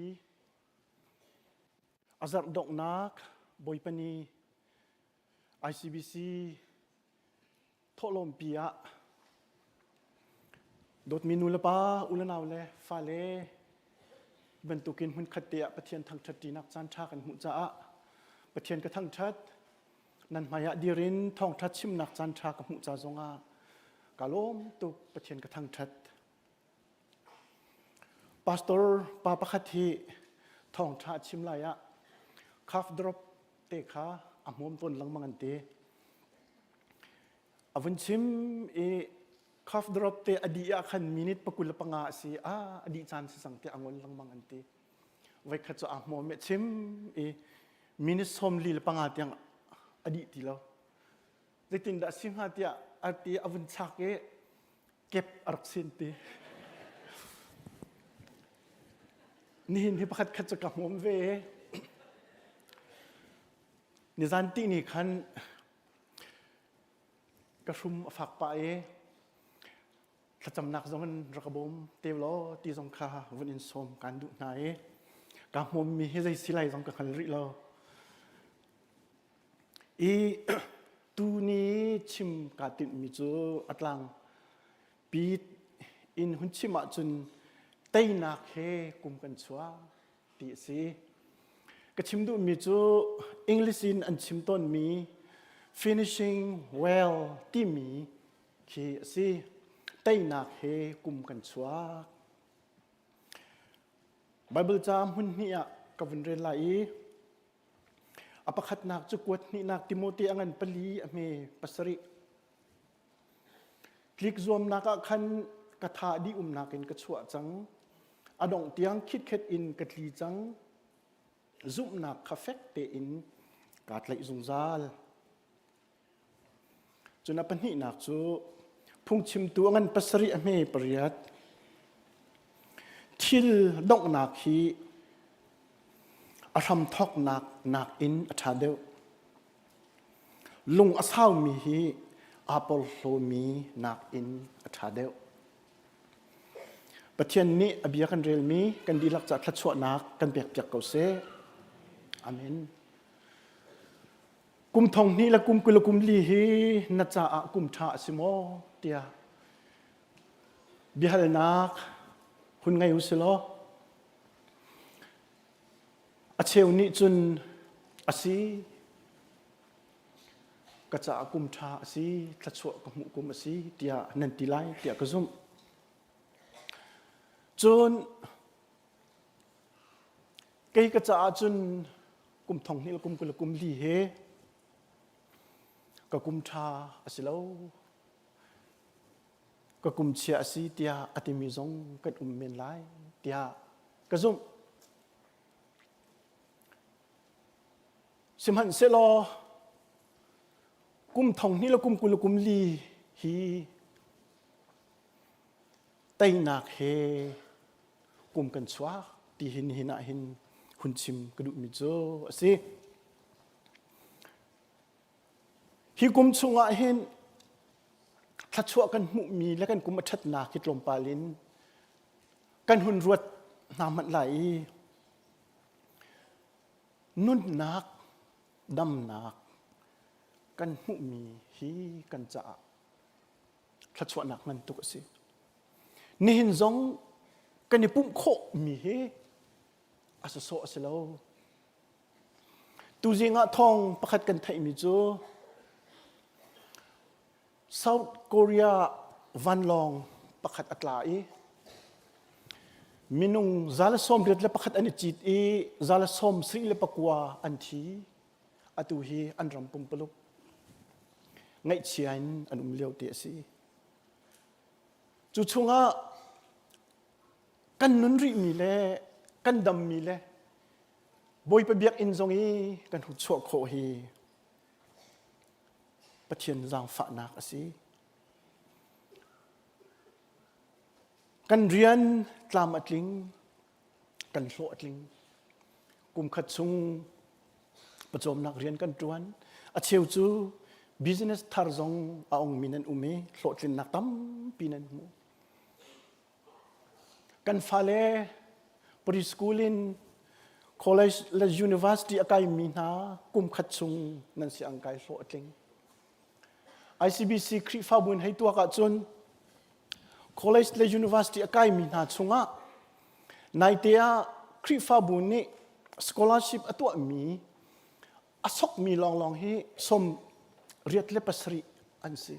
a zarh donghnak Bawipa ni ICBC thawhlawmpi ah dawtmi nu le pa u le nau le fale bantukin hmunkhat te ah Pathian thangṭhat ṭinak caan ṭha kan hmuh caah Pathian ka thangṭhat nan hmai ah dir in thawngṭha chimnak caan ṭha ka hmuh ca zongah ka lawm tuk Pathian ka thangṭhat Pastor pa pakhat hi thawngṭha a chim lai ah cough drop te kha a hmawm tawn lengmang an ti. A vun chim i cough drop te a dih ah khan minute 25 a si a a dih caan si cang tiah a ngol lengmang an ti. Voikhat cu aa hmawm i a chim i minute 45 tiang a dih ti lo. Zeitindah a si hnga tiah a ti a vun chak i kep a rak sin ti. Nihin hi pakhat khat cu ka hmawm ve. Nizan ti ni khan ka hrum a fak pah i thlacamnak zong in rak ka bawm te law ti zong kha vun in sawm kaan duh hna i ka hmawmmi hi zei si lai zong ka hngal rih lo. I tuni chim kaa timhmi cu a tlang pi in hun chim ahcun teinak he kum kan chuak ti a si. Ka chim duhmi cu English in an chim tawnmi finishing well timi khi a si. Teinak he kum kan chuak. Bible ca hmun hnih ah ka vun rel lai i A pakhatnak cu kuat hnihnak Timote a ngan pali a hme pasarih. Tlik zuamnak ah khan ka tha dih umnak in ka chuah cang. A dongh tiang khitkhet in ka tli cang. Zumhnak kha fek tein kaa tlaih zungzal. Cun a pahnihnak cu phungchimtu a ngan pasarih a hme pariat. Thil donghnak hi a hramthawknak nakin a ṭha deuh. Lung a saumi hi aa porhlawmi nakin a ṭha deuh. Pathian nih a bia kan relmi kan dihlak ca thluachuahnak kan pekpiak ko seh. Amen. Kum thong hnih le kum 20 le kum li hi na caah kum ṭha a si maw tiah biahalnak hun ngei u si law a cheu nih cun a si ka caah kum ṭha a si thluachuah ka hmuh kum a si tiah nan ti lai tiah ka zumh. Cun Kei ka caah cun kum thong hnih le kum 20 le kum li he. Ka kum ṭha a si lo. Ka kum chia a si tiah a timi zong kan um men lai tiah ka zumh. Sihmanhsehlaw kum thong hnih le kum 20 le kum li hi teinak he kum kan chuak ti hin hin ah hin hun chim ka duhmi cu a si. Hi kum chungah hin thluachuah kan hmuhmi le kan kum a ṭhatnak hi tlawmpal in kan hun ruat hna hmanh lai i nunnak damnak kan hmuhmi hi kan caah thluachuahnak ngan tuk a si. Nihin zong kan i pumh khawhmi hi a sawsawh a si lo. Tuzing ah thawng pakhat kan theihmi cu South Korea vanlawng pakhat a tla i minung 181 an i cit i 179 an thi. Atu hi an ram pumpuluk ngaihchia in an um lio ti a si. Cu chungah kan nun rihmi le kan dammi le Bawipa biakinn zong i kan hung chuah khawh hi Pathian zaangfahnak a si. Kan rian tlam a tling, kan hlawh a tling. Kum khat chung pawcawmnak rian kan ṭuan. A cheu cu business thar zong a ongmi nan um i hlawhtlinnak tampi nan hmu. Kan fale preschool in college le university a kaimi hna kum khat chung nan si ang kai hlawh a tling. ICBC Khrihfabu in hei tuak ahcun college le university a kaimi hna chungah naite ah Khrihfabu nih scholarship a tuahmi a sokmi lawnglawng hi 87 an si.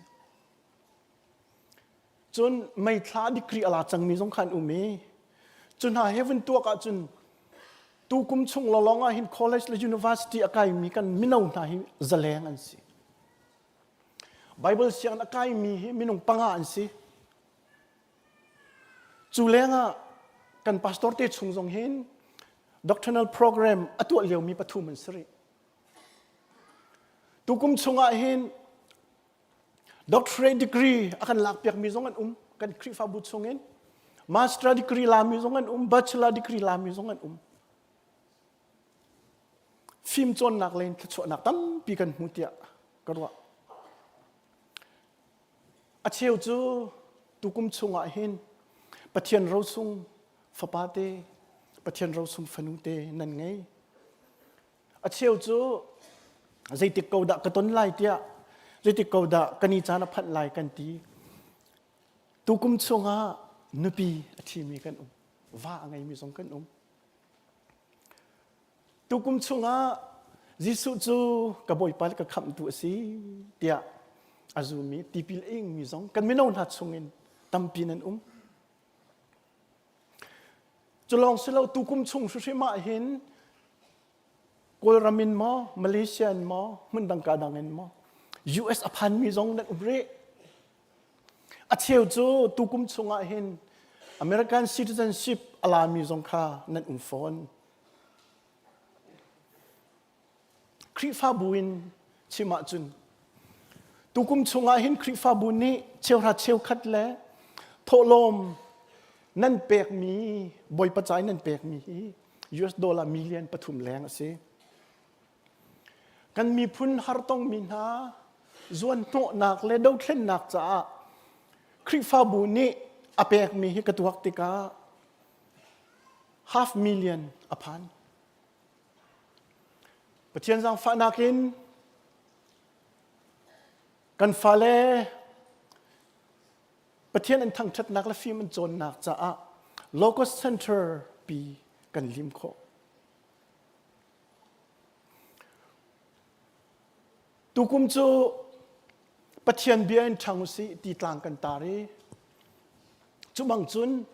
Cun meithla degree a la cangmi zong kha an um i cu hna he vun tuak ahcun tu kum chung lawlawng ah hin college le university a kaimi kan mino hna hi zaleng an si. Bible sianginn a kaimi hi minung panga an si. Cu lengah kan pastor te chung zong hin doctrinal program a tuah liomi pathum an si rih. Tukum chungah hin Doctorate degree a kan lakpiakmi zong an um kan Khrihfabu chungin. Master degree lami zong an um, bachelor degree lami zong an um. Fim cawnnak le thluachuahnak tampi kan hmu tiah ka ruah. A cheu cu tukum chungah hin Pathian rosung fapa te, Pathian rosung fanu te nan ngei. A cheu cu zeitik ko dah ka ton lai tiah zeitik ko dah ka ni caan a phanh lai kan ti. Tukum chungah nupi a ṭhimi kan um. Va a ngeimi zong kan um. Tukum chungah Jesuh cu ka Bawipa le ka khamhtu a si tiah a zumi tipil a ingmi zong kan mino hna chungin tampi nan um. Cu lawng si lo tukum chung hrimhrim ah hin Kawlram in maw, Malaysia in maw, hmun dang ka dang in maw, US a phanmi zong nan um rih. A cheu cu tukum chungah hin American citizenship a lami zong kha nan um fawn. Khrihfabu in chim ahcun tukum chungah hin Khrihfabu nih cheuhra cheukhat le thawhlawm nan pekmi Bawipa ca in nan pekmi hi US dollar million pathum leng a si. Kan miphun hartongmi hna zuanhnawhnak le dothlennak caah Khrihfabu nih a pekmi hi ka tuak tikah half million a phan. Pathian zaangfahnak in kan fale Pathian an thangṭhatnak le fim an cawnnak caah Locust Center pi kan lim khawh. Tukum cu Pathian bia in ṭhang usih ti tlang kan tar i cu bang cun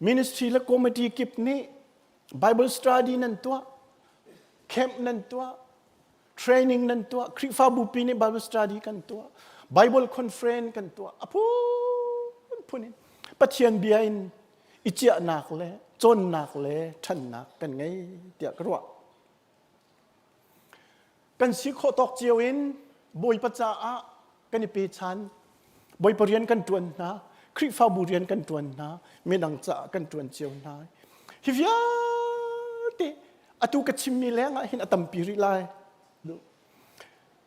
ministry le committee kip nih Bible study nan tuah, camp nan tuah. Training nan tuah, Khrihfabu pi nih Bible study kan tuah, Bible conference kan tuah. A phunphun in Pathian bia in i ciahnak le cawnnak le ṭhannak kan ngei tiah ka ruah. Kan si khawh tawk cio in Bawipa caah kan i pechan, Bawipa rian kan ṭuan hna, Khrihfabu rian kan ṭuan hna, midang caah kan ṭuan cio hna. Hi vialte atu ka chimmi lengah hin a tampi rih lai.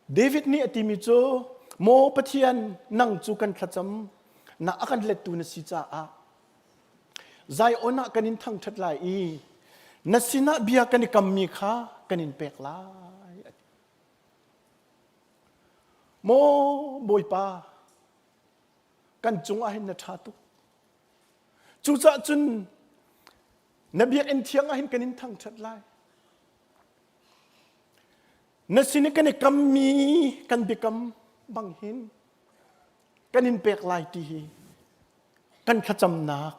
David nih a timi cu, Maw Pathian, nang cu kan thlacam, na a kan lettu na si caah Zion ah kan in thangṭhat lai i na sinah bia kan i kammi kha kan in pek lai. Maw Bawipa, kan cungah hin na ṭha tuk. Cucaah cun na biakinn thiang ah hin kan in thangṭhat lai. Na sin i kan i kammi kan biakam bang hin kan in pek lai ti hi kan thlacamnak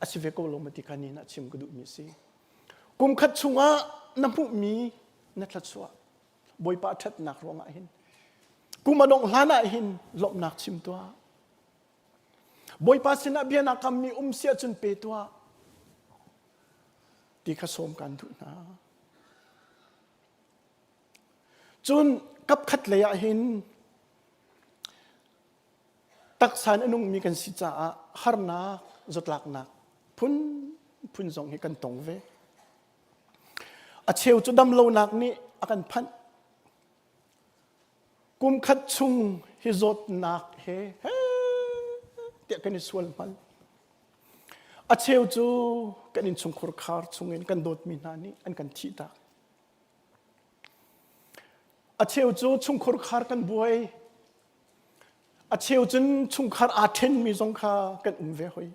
a si ve ko lo ma ti kha ni ah chim ka duhmi a si. Kum khat chungah na hmuhmi na thluachuah Bawipa ṭhatnak ruangah hin kum a dongh hlan ah hin lawmhnak chim tuah. Bawipa sinah bia naa kammi um si ahcun pe tuah ti kha sawm kan duh hna. Cun kapkhat lei ah hin taksa in a nungmi kan si caah harnak, zawtlaknak phunphun zong hi kan tong ve. A cheu cu damlonak nih a kan phanh. Kum khat chung hi zawtnak he he tiah kan i sual hmal. A cheu cu kan innchungkhur khar chungin kan dawtmi hna nih an kan thihtak. A cheu cu chungkhur khar kan buai. A cheu cun chungkhar aa ṭhenmi zong kha kan um ve hoi.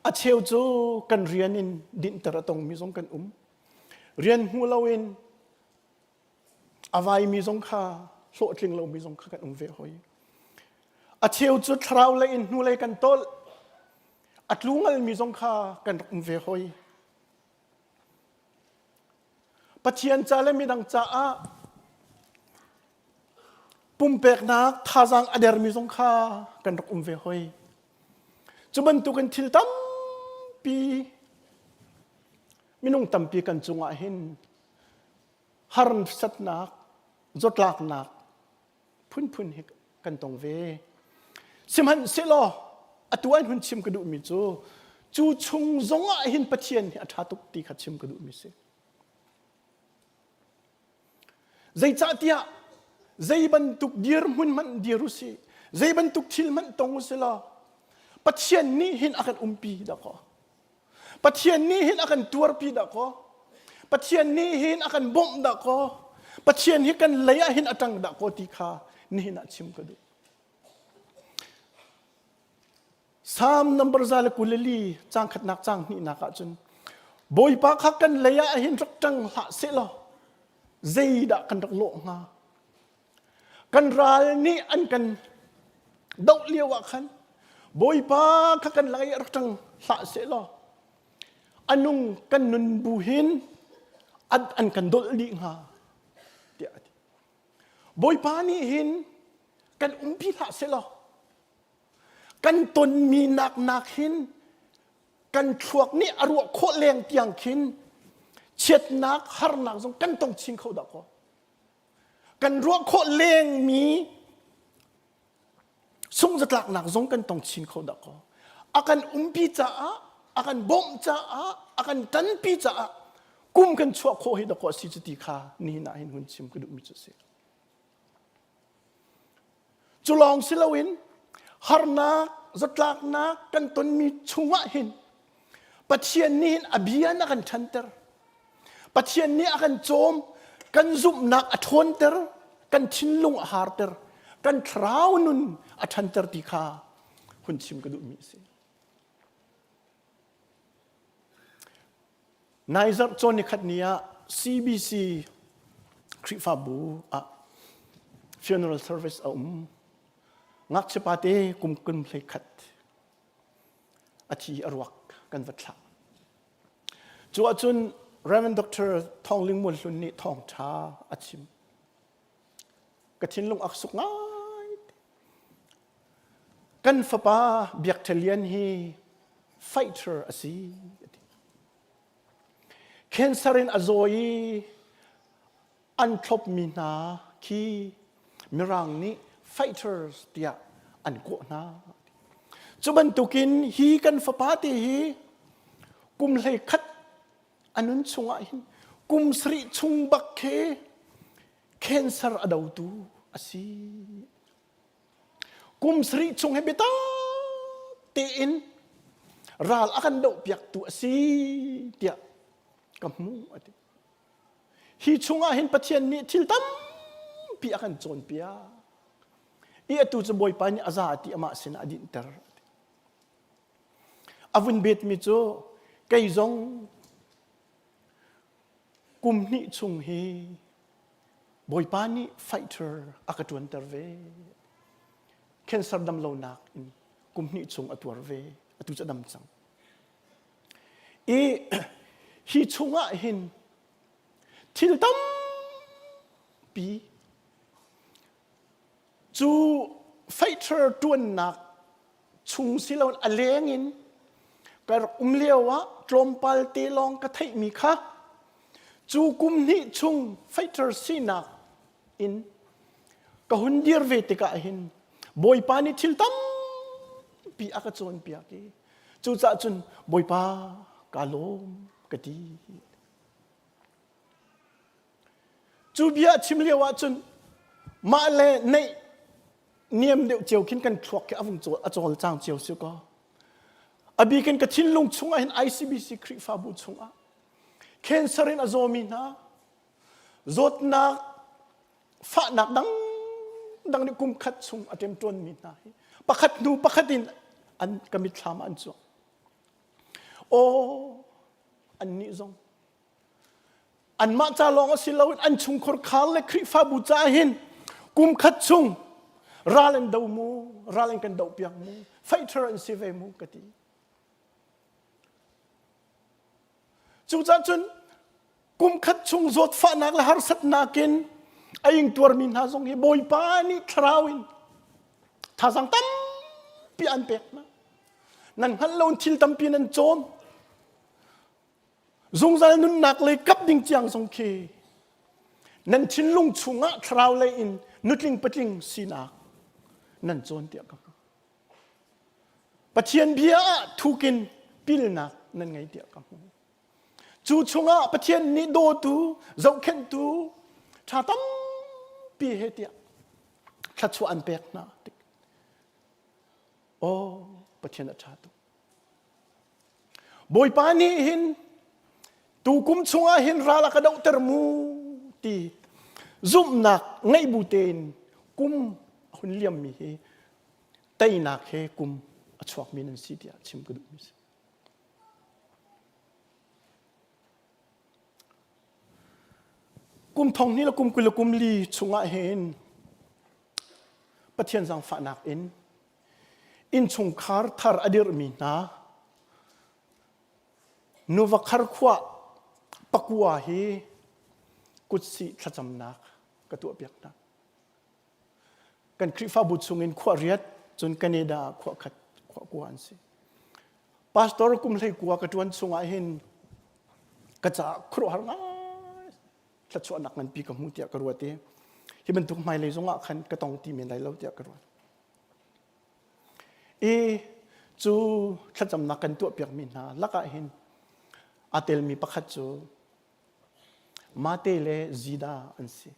A cheu cu kan rian in dinhter a tongmi zong kan um. Rian hmu loin a vaimi zong kha hlawhtling lomi zong kha kan um ve hoi. A cheu cu thlarau lei in hnulei kan tolh. A tlu ngalmi zong kha kan rak um ve hoi. Pathian ca le midang caah pumpeknak thazaang a dermi zong kha kan rak um ve hoi. Cu bantukin thil tampi minung tampi kan cungah hin harsatnak, zawtlaknak phunphun hi kan tong ve. Sihmanhsehlaw atu an hun chim ka duhmi cu cu chung zongah hin Pathian hi a ṭha tuk ti kha chim ka duhmi si. Zeicahtiah zei bantuk dirhmun hmanh dir u sih, zei bantuk thil hmanh tong u sih law Pathian nih hin a kan umpi dah kaw. Pathian nih hin a kan tuarpi dah kaw. Pathian nih hin a kan bawmh dah kaw. Pathian hi kan lei ah hin a ṭang dah kaw ti kha nihin ah chim ka duh. Psalm number 124 caang khatnak caang hnihnak ah cun Bawipa kha kan lei ah hin rak ṭang hlah sehlaw zeidah kan rak lawh hnga? Kan ral nih an kan doh lio ah khan Bawipa kha kan lei ah rak ṭang hlah sehlaw a nung kan nun bu hin an kan dolh dih hnga tiah a ti. Bawipa nih hin kan umpi hlah sehlaw kan tonmi nak nak hin kan thluak nih a ruah khawh leng tiang khin chiatnak harnak zong kan tong chin kho dah kaw kan ruah khawh lengmi sungzatlaknak zong kan tong chin kho dah kaw a kan umpi caah a kan bawmh caah a kan tanpi caah kum kan chuah khawh hi dah kaw a si cu ti kha nihin ah hin hun chim ka duhmi cu a si Cu lawng si loin harnak, zatlaknak kan tonmi chungah hin Pathian nih hin a bia in a kan ṭhanter. Pathian nih a kan cawm, kan zumhnak a ṭhawnter, kan thinlung a harter, kan thlarau nun a ṭhanter ti kha hun chim ka duhmi a si. Nai zarh cawn nikhat ni ah CBC Khrihfabu ah funeral service a um. Ngakchia pate kum kun hlei khat a thi a ruak kan va thlah. Cu ahcun Reverend Dr. Thawng Ling Mual Hlun nih thawngṭha a chim. Ka thinlung a suk ngai. Kan fapa Biak Ṭha Lian hi fighter a si. Cancer in a zaw i an thlopmi hna khi Mirang nih fighters tiah an kawh hna. Cu bantukin hi kan fapa te hi kum 11 a nun chungah hin kum sarih chung bak khi cancer a dotu a si. Kum sarih chung he biatak tein ral a kan dohpiaktu a si tiah ka hmuh a ti. Hi chungah hin Pathian nih thil tampi a kan cawnpiak. I atu cu Bawipa nih a za ti amah sinah a dinhter. A vun betmi cu kei zong kum hnih chung hi Bawipa nih fighter a ka ṭuanter ve. Cancer dam lonak in kum hnih chung a tuar ve. Atu cu a dam cang. I hi chungah hin thil tampi cu fighter ṭuannak chung si loin a leng in ka rak um lio ah tlawmpal te lawng ka theihmi kha cu kum hnih chung fighter sinak in ka hun dir ve tikah hin Bawipa nih thil tampi a ka cawnpiak i cucaah cun Bawipa ka lawm ka ti. Cu bia a chim lio ah cun mah le neih niam deuh cio khin kan thluak khi a vung a cawlcang cio si ko. A bikin ka thinlung chungah hin ICBC Khrihfabu chungah cancer in a zawmi hna zawtnak fahnak dang dang nih kum khat chung a ṭemṭuanmi hna hi pakhat hnu pakhat in an ka mitthlam ah an cuang. Aw annih zong Anmah ca lawng a si loin an chungkhar khar le Khrihfabu caah hin kum khat chung ral an do mu, ral an kan dohpiak mu, fighter an si ve mu ka ti. Cucaah cun kum khat chung zawtfahnak le harsatnak in a ingtuarmi hna zong hi Bawipa nih thlarau in thazaang tampi an pek hna. Nan hngalh lo in thil tampi nan cawn. Zungzal nunnak lei kap ding tiang zong khi nan thinlung chungah thlarau lei in nutling patling sinak nan cawn tiah ka hmu. Pathian bia ah thukin pilnak nan ngei tiah ka hmu. Cu chungah Pathian nih dawtu, zohkhenhtu ṭha tampi he tiah thluachuah an pek hna. Aw, Pathian a ṭha tuk. Bawipa nih hin tukum chungah hin ral a ka dohter mu ti zumhnak ngeih bu tein kum a hun liammi hi teinak he kum a chuakmi nan si tiah chim ka duhmi si. Kum thong hnih le kum 20 le kum li chungah hin Pathian zaangfahnak in innchungkhar thar a dirhmi hna nuva kharkhuah pakua hi kutsih thlacamnak ka tuahpiak hna. Kan Khrihfabu chungin khua riat cun Canada ah khua khat khua kua an si. Pastor kum hlei kua ka ṭuan chungah hin ka caah khuaruahhar ngai thluachuahnak nganpi ka hmu tiah ka ruat i hi bantuk hmailei zongah khan ka tong ti men lai lo tiah ka ruat. I cu thlacamnak kan tuahpiakmi hna lakah hin aa telmi pakhat cu Mate le Zida an si.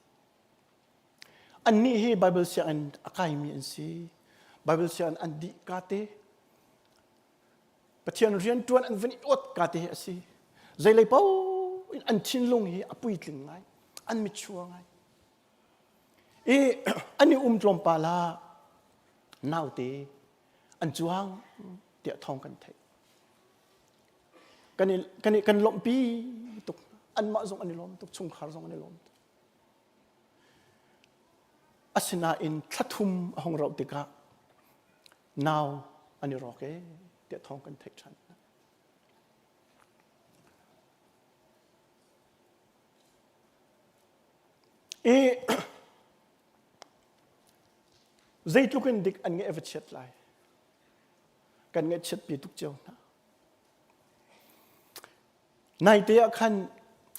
Annih hi Bible sianginn a kaimi an si. Bible sianginn an dih kate Pathian rianṭuan an van i awt ka te hi a si. Zeilei paoh in an thinlung hi a puitling ngai, an mitchua ngai. I an i um tlawmpal ah naute an cuang tiah thawng kan theih. Kan i, kan i, kan lawmhpi tuk. Anmah zong an i lawm tuk, chungkhar zong an i lawm tuk. Asinain thla thum a hung rauh tikah nau an i rawk ee tiah thawng kan theih ṭhan. I zeitluk in dik an ngeih va chiat lai. Kan ngaihchiat pi tuk cio hna. Naite ah khan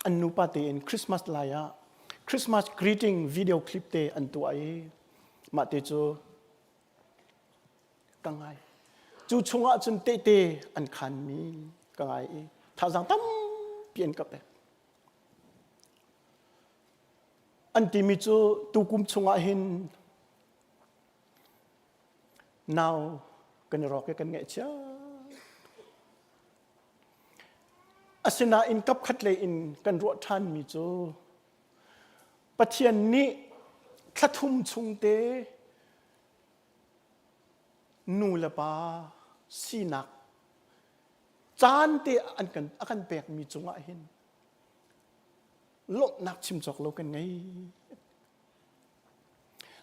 an nupa tein Christmas lai ah Christmas greeting video clip te an tuah i mah te cu ka ngai. Cu chungah cun tehte an khanmi ka ngai i thazaang tampi an ka pek. An timi cu tukum chungah hin nau kan i rawk i kan ngaihchia. Asinain kapkhat lei in kan ruah ṭhanmi cu Pathian nih thla thum chung te nu le pa sinak caan te an kan a kan pekmi cungah hin lawmhnak chim cawk lo kan ngei.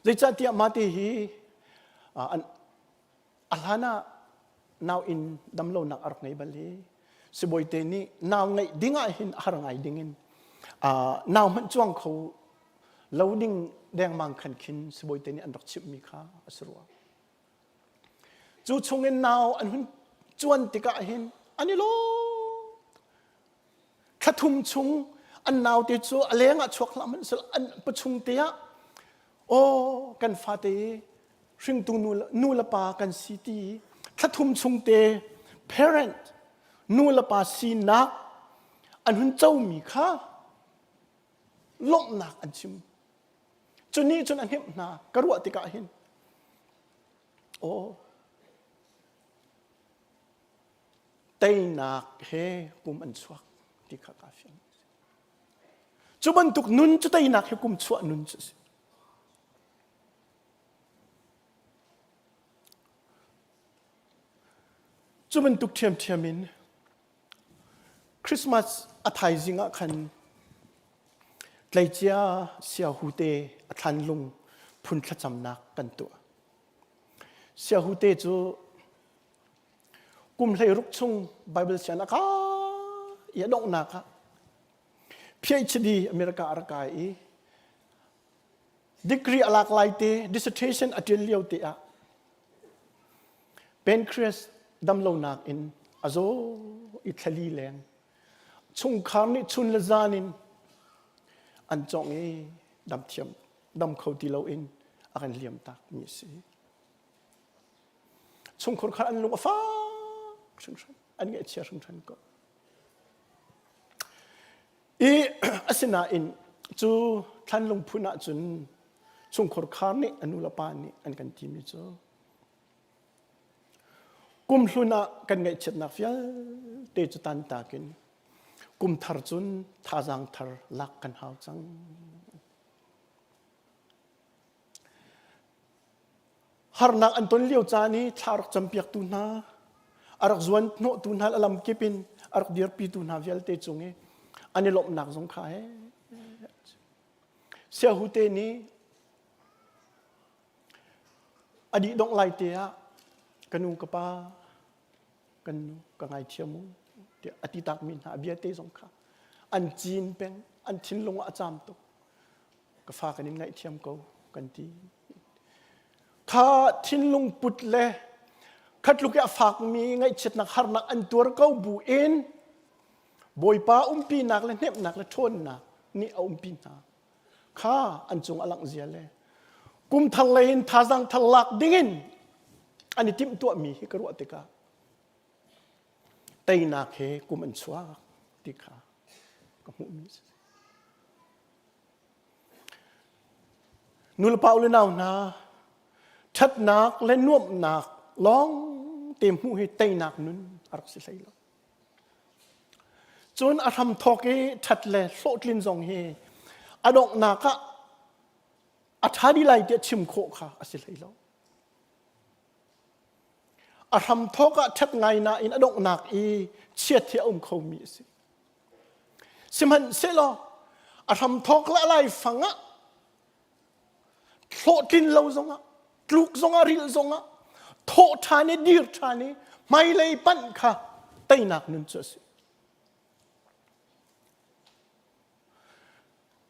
Zeicahtiah mah te hi an a hlan ah nau inn damlonak a rak ngei bal i sibawi te nih nau ngeih ding ah hin a har ngai ding in nau hmanh cuang kho lo ding dengmang khan khin sibawi te nih an rak chimhmi kha a si rua. Cu chungin nau an hun cuan tikah hin an i lawm. Thla thum chung an naute cu a leng ah chuak hlah hmanhsehlaw an pachung te ah aw kan fate hringtu nu, nu le pa kan si ti thla thum chung te parent nu le pa sinak an hun comi kha lawmhnak an chim. Cu nih cun a hnemh hna ka ruah tikah hin aw teinak he kum an chuak ti kha kaa fiang. Cu bantuk nun cu teinak he kum chuah nun cu a si. Cu bantuk ṭhiamṭhiam in Christmas a thaizing ah khan tleicia siahute a thlanlung phun thlacamnak kan tuah. Siahute cu kum 16 chung Bible sian a kai i a donghnak ah PhD America a rak kai i degree a lak lai te dissertation a ṭial lio te ah pancreas damlonak in a zaw i thlali leng chungkhar nih chun le zan in an cawngh i dam thiam dam kho ti loin a kan liam tak mi a si. Chungkhur kha an lung a fak hringhran, an ngaihchia hringhran ko. I asinain cu thlanlung phun ahcun chungkhur khar nih a nu le pa nih an kan timi cu kum hlun ah kan ngaihchiatnak vialte cu tantak in kum thar cun thazaang thar lak kan hau cang. Harnak an ton lio caan i thla rak campiaktu hna, a rak zuan hnawhtu hna a lamkip in a rak dirpitu hna vialte cung i an i lawmhnak zong kha he Siahute nih a dih dongh lai te ah ka nu ka pa kan nu ka ngaithiam u tiah a ti takmi hna a bia te zong kha an cin peng an thinlung ah a caam tuk ka fa kan in ngaihthiam ko kan ti kha thinlung put le khatluk i a fakmi ngaihchiatnak harnak an tuar ko bu in Bawipa umpinak le hnemhnak le ṭhawnnak nih a umpi hna kha an cung a langh zia le kum thar lei in thazaang thar lak dingin an i timhtuahmi hi ka ruah tikah teinak he kum an chuak ti kha ka hmuhmi a si. Nulepa u le nau hna, ṭhatnak le nuamhnak lawng te hmuh hi teinak nun a rak si hlei lo. Cun a hramthawk i ṭhat le hlawhtlin zong hi a donghnak ah a ṭha dih lai tiah chim khawh kha a si hlei lo. A hramthawk ah ṭhat ngai nain a donghnak i chiat hi a um khomi a si. Sihmanhsehlaw a hramthawk le a laifang ah hlawhtlin lo zongah tluk zongah rilh zongah thawh ṭhan i dir ṭhan i hmailei panh kha teinak nun cu a si.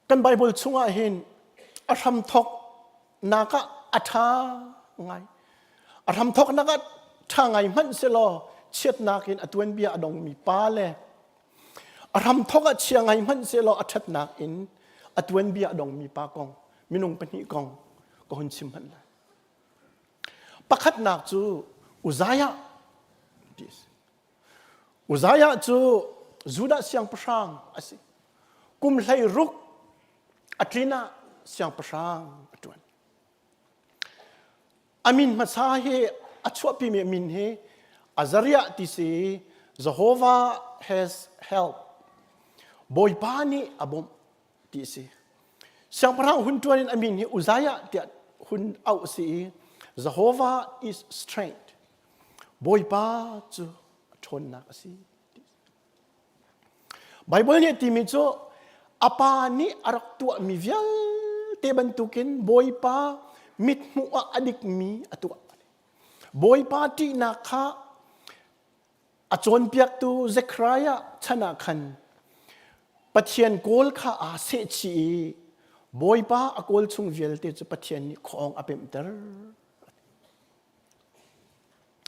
Kan Bible chungah hin. A hramthawk nak ah a ṭha ngai. A hramthawknak ah ṭha ngai hmanh selaw chiatnak in a tuanbia a dongmi pa le a hramthawk ah chia ngai hmanh selaw a ṭhatnak in a tuanbia a dongmi pa kong minung pahnih kong ka hun chim hmanh lai. Pakhatnak cu Uzziah ti a si. Uzziah cu Judah siangpahrang a si. Kum 16 a tlin ah siangpahrang a ṭuan. A min hmasa hi a chuahpimi a min hi Azariah ti si Jehovah has help. Bawipa nih a bawmh ti a si. Siangpahrang hun ṭuan in a min hi Uzziah tiah hun auh a si i Jehovah is strength. Bawipa cu a ṭhawnnak a si. Baibal nih a timi cu a pa nih a rak tuahmi vialte bantukin Bawipa mithmuh ah a dikmi a tuah. Bawipa ṭihnak kha a cawnpiaktu Zekhariah chan ah khan Pathian kawl kha aa sehchih i Bawipa a kawl chung vialte cu Pathian nih khuaawng a pemhter.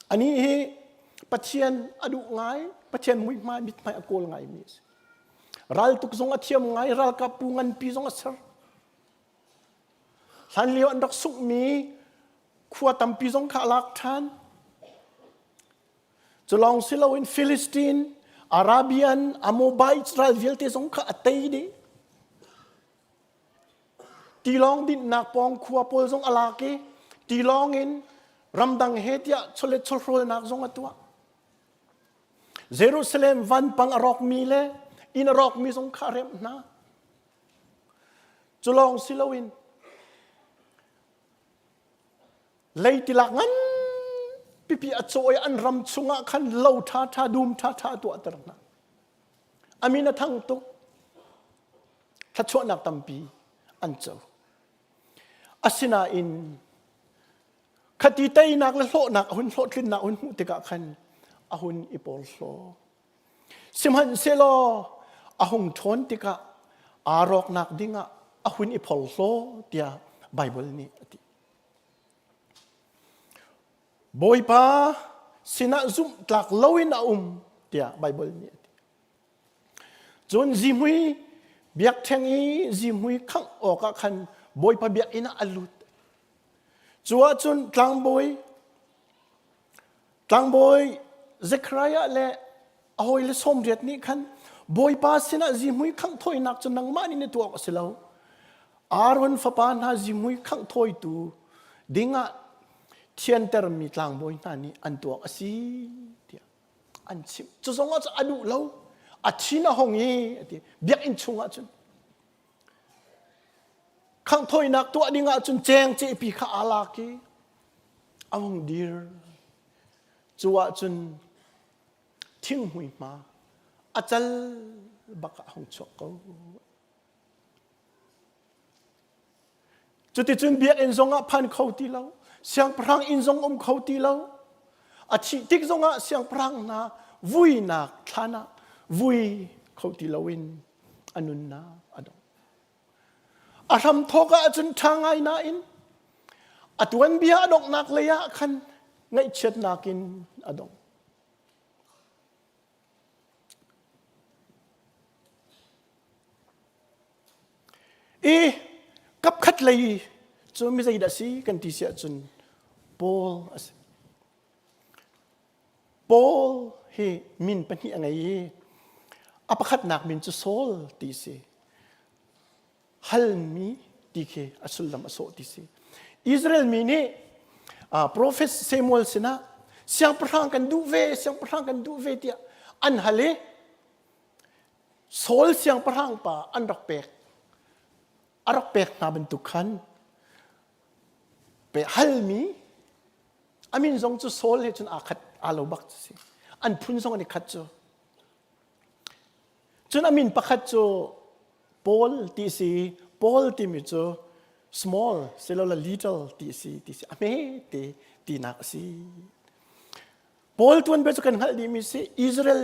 Anih hi Pathian a duh ngai, Pathian muihmai mithmai a kawl ngaimi a si. Raltuk zong a thiam ngai, ralkap pu nganpi zong a ser. Hlanlio an rak sunghmi khua tampi zong kha a lak ṭhan. Cu lawng si loin Philistine, Arabian, Amobites ral vialte zong kha a tei dih. Tilawng dinhnak pawng khua pawl zong a lak i tilawng in ramdang he tiah chawlet chawhrawlnak zong a tuah. Jerusalem vanpang a rawkmi le inn a rawkmi zong kha a remh hna. Cu lawng si loin leitilak ngan pipi a cawh i an ram chungah khan lo ṭhaṭha dum ṭhaṭha a tuahter hna. A min a thang tuk. Thluachuahnak tampi an co. Asinain khati teinak le hlawhnak a hun hlawhtlinnak a hun hmuh tikah khan a hun i porhlaw. Sihmanhsehlaw a hung ṭhawn tikah aa rawknak dingah a hun i phorhlaw tiah Baibal nih a ti. Bawipa sinah zumhtlak loin a um tiah Baibal nih a ti. Cun zihmui biakṭheng i zihmui khangh awkah khan Bawipa biakinn ah a lut. Cu ahcun tlangbawi tlangbawi Zekhariah le a hawile 80 nih khan Bawipa sinah zihmui khangh thawinak cu nangmah nih na tuah awk a si lo. Aaron fapa hna zihmui khangh thawitu dingah thiantermi tlangbawi hna nih an tuah awk a si tiah an chimh. Cu zong ah cun a duh lo. A thin a hung i a ti. Biakinn chungah cun khangh thawinak tuah ding ah cun ceng cehpi kha aa lak i a hung dir. Cu ah cun thinghmui hma a cal bak ah a hung chuak ko. Cuticun biakinn zongah phan kho ti lo, siangpahrang inn zong um kho ti lo. A thih tik zongah siangpahrang hna vuinak thlan ah vui kho ti loin a nunnak a dong. A hramthawk ah cun ṭha ngai nain a tuanbia a donghnak lei ah khan ngaihchiatnak in a dong. I kapkhat lei cu mi zeidah si kan ti si ahcun Paul a si. Paul hi min pahnih a ngei i a pakhatnak min cu Saul ti si. Halmi ti khi a sullam a sawh ti si. Israel mi nih profet Samuel sinah siangpahrang kan duh ve, siangpahrang kan duh ve tiah an hal i Saul siangpahrang pa an rak pek a rak pek hna bantuk khan pe halmi a min zong cu Saul he cun aa khat aa lo bak cu si an phun zong an i khat cu cun a min pakhat cu Paul ti si Paul timi cu small silole little ti si ti si a hme te tinak a si Paul tuanbia cu kan hngalh dihmi si Israel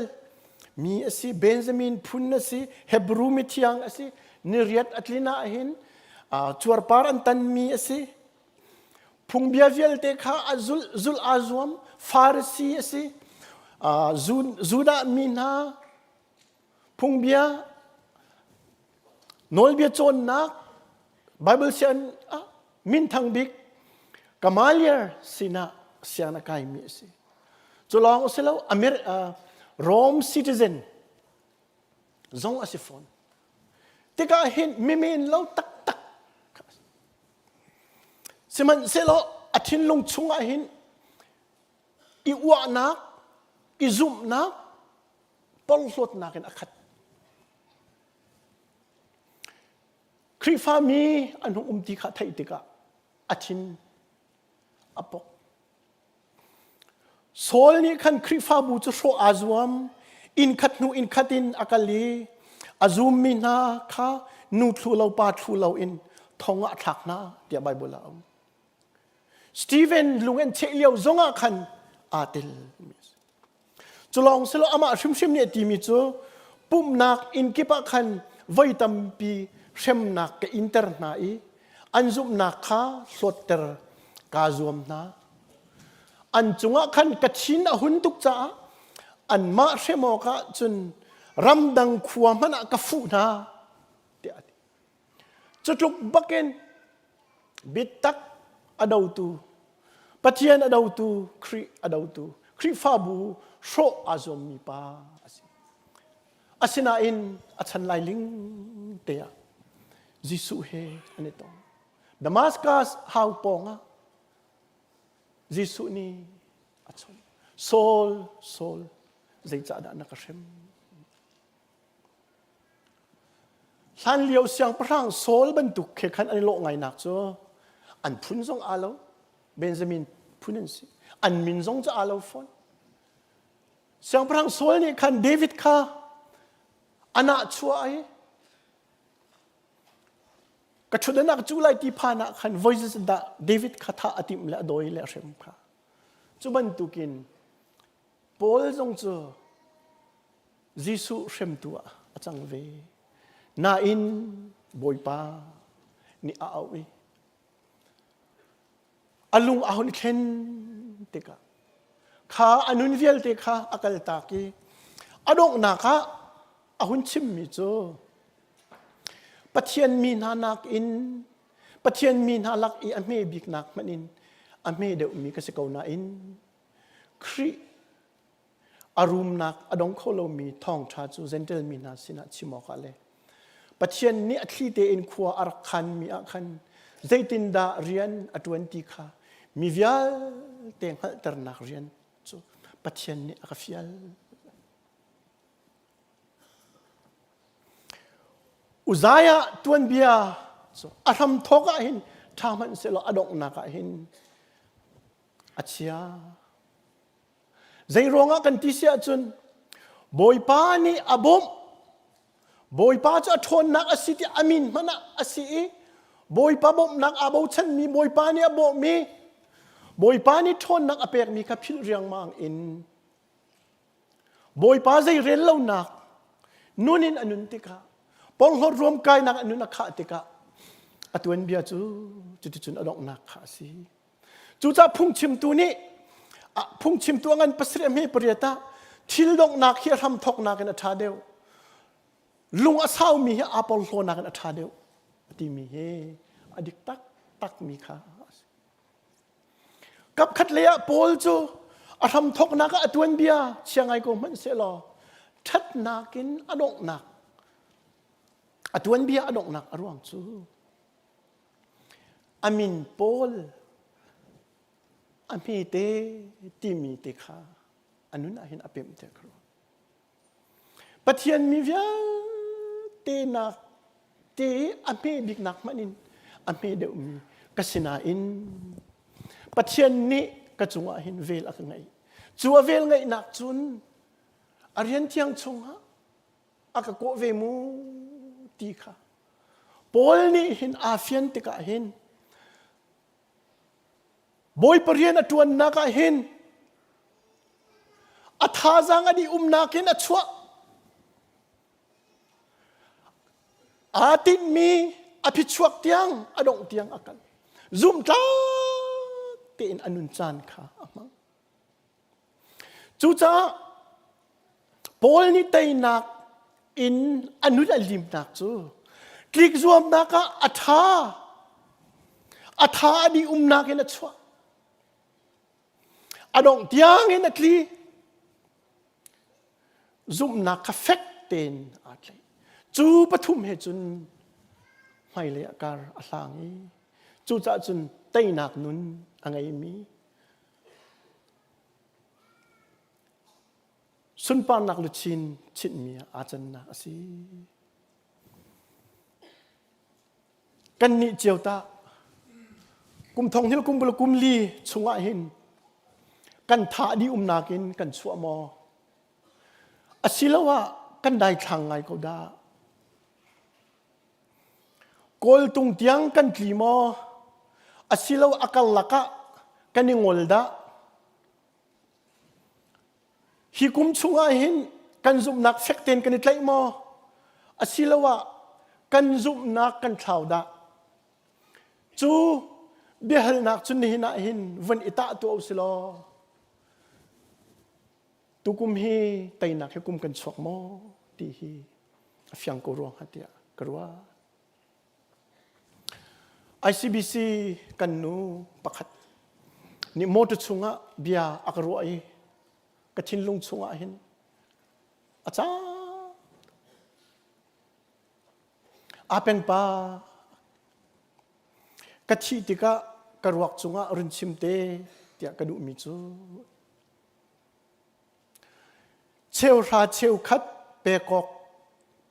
mi a si Benjamin phun a si Hebrew mithiang a si niriat a tlin ah hin. Cuarpar an tanmi a si. Phungbia vialte kha a zulh, zulh aa zuam. Farasi a si. Judah mi hna phungbia nawlbia cawnnak Bible sian ah minthang bik Gamaliel sinah siang a kaimi a si. Cu lawng a si lo, Amir, uh, Rome citizen zong a si fawn. Tikah hin mimen lo taktak. Sihmanhsehlaw a thinlung chungah hin i uahnak, i zumhnak, porhlawtnak in a khat. Khrihfami an hung um ti kha theih tikah a thin a pok. Saul nih khan Khrihfabu cu hrawh aa zuam. Inn khat hnu inn khat in a kal i a zummi hna kha nu thlu lo pa thlu lo in thong ah a thlak hna tiah Baibal ah a um. Stephen lung an cheh lio zongah khan aa tel. Cu lawng si lo amah hrimhrim nih a timi cu pumhnak inn kip ah khan voi tampi hremnak ka inter hna i an zumhnak kha hlawtter kaa zuam hna. An cungah khan ka thin a hun tuk caah anmah hrem awkah cun ramdang khua hmanh ah ka fuh hna tiah a ti. Cutluk bakin biatak a dotu, Pathian a dotu, Khrih a dotu, Khrihfabu hrawh aa zuammi pa a si. Asinain a chan lailing te ah Jesuh he an i tong. Damascus hau pawng ah Jesuh nih a chawnh. Saul, Saul, zeicahdah na ka hrem? Hlanlio siangpahrang Saul bantuk he khan an i lawh ngainak cu an phun zong aa lo. Benjamin phun an si. An min zong cu aa lo fawn. Siangpahrang Saul nih khan David kha a nahchuah i ka ṭhutdan ah ka cu lai ti phan ah khan voi dah David kha thah a timh le a dawi le a hrem kha. Cu bantukin Paul zong cu Jesuh hremtu ah a cang ve. Nain Bawipa nih a auh i a lung a hun thlen tikah kha a nun vialte kha a kaltak i a donghnak ah a hun chimmi cu Pathian mi hna nakin Pathian mi hna lak i a hme biknak hmanh in a hme deuhmi ka si ko nain Khrih a rumnak a dong kho lomi thawngṭha cu Jentail mi hna sinah chim awkah le Pathian nih a thli tein khua a rak khanmi ah khan zeitindah rian a ṭuan ti kha mi vialte hngalhternak rian cu Pathian nih a ka fial. Uzziah tuanbia cu a hramthawk ah hin ṭha hmanh sehlaw a donghnak ah hin a chia. Zei ruangah kan ti si ahcun Bawipa nih a bawmh. Bawipa cu a ṭhawnnak a si ti a min hmanh ah a si i Bawipa bawmhnak aa bochanmi Bawipa nih a bawmhmi Bawipa nih ṭhawnnak a pekmi kha philh riangmang in Bawipa zei rel lonak nun in a nun tikah porhlawt ruamkainak a nun a khah tikah a tuanbia cu cuticun a donghnak kha a si. Cucaah phungchimtu nih phungchimtu a ngan pasarih a hme pariat ah thil donghnak hi a hramthawknak in a ṭha deuh. Lung a saumi hi aa porhlawnak in a ṭha deuh a timi hi a dik taktakmi kha a si. Kapkhat lei ah Paul cu a hramthawknak ah a tuanbia chia ngai ko hmanh sehlaw ṭhatnak in a donghnak a tuanbia a donghnak a ruang cu A min Paul a hmete timi te kha a nun ah hin a pemh te ka Pathian mi vialte nak te a hme biknak hmanh in a hme deuhmi ka si nain Pathian nih ka cungah hin vel a ka ngeih. Cu a vel ngeihnak cun a rian thiang chungah a ka kawh ve mu ti kha Paul nih hin aa fian tikah hin Bawipa rian a ṭuannak ah hin a thazaang a dih umnak in a chuah. Aa tinhmi, A phichuak tiang a dongh tiang a kal. Zumhtlak tein a nun caan kha a hmang. Cucaah Paul nih teinak in a nun a limnak cu tlik zuamnak ah a tha a tha a dih umnak in a chuah. A dongh tiang in a tli. Zumhnak kha fek tein aa tlaih. Cu pathum he cun hmailei ah kar a hlang i cucaah cun teinak nun a ngeimi sunparnak luchin chinhmi ah aa cannak a si. Kannih cio tah kum thong hil kum kum li chungah hin kan tha dih umnak in kan chuah maw? Asiloah kan daithlang ngai ko dah? Kawltung tiang kan tli maw? Asilo a karlak ah kan i ngol dah? Hi kum chungah hin kan zumhnak fek tein kan i tlaih maw? Asiloah kan zumhnak kan thlau dah? Cu biahalnak cu nihin ah hin von i tah tuah u si law tukum hi teinak hi kum kan chuak maw ti hi a fiang ko ruang hnga tiah ka ruah. ICBC kan nu pakhat nih motor chungah bia a ka ruah i ka thinlung chungah hin a cang. A pengpa ka thih tikah ka ruak cungah run chim te tiah ka duhmi cu Cheuhra cheukhat pek awk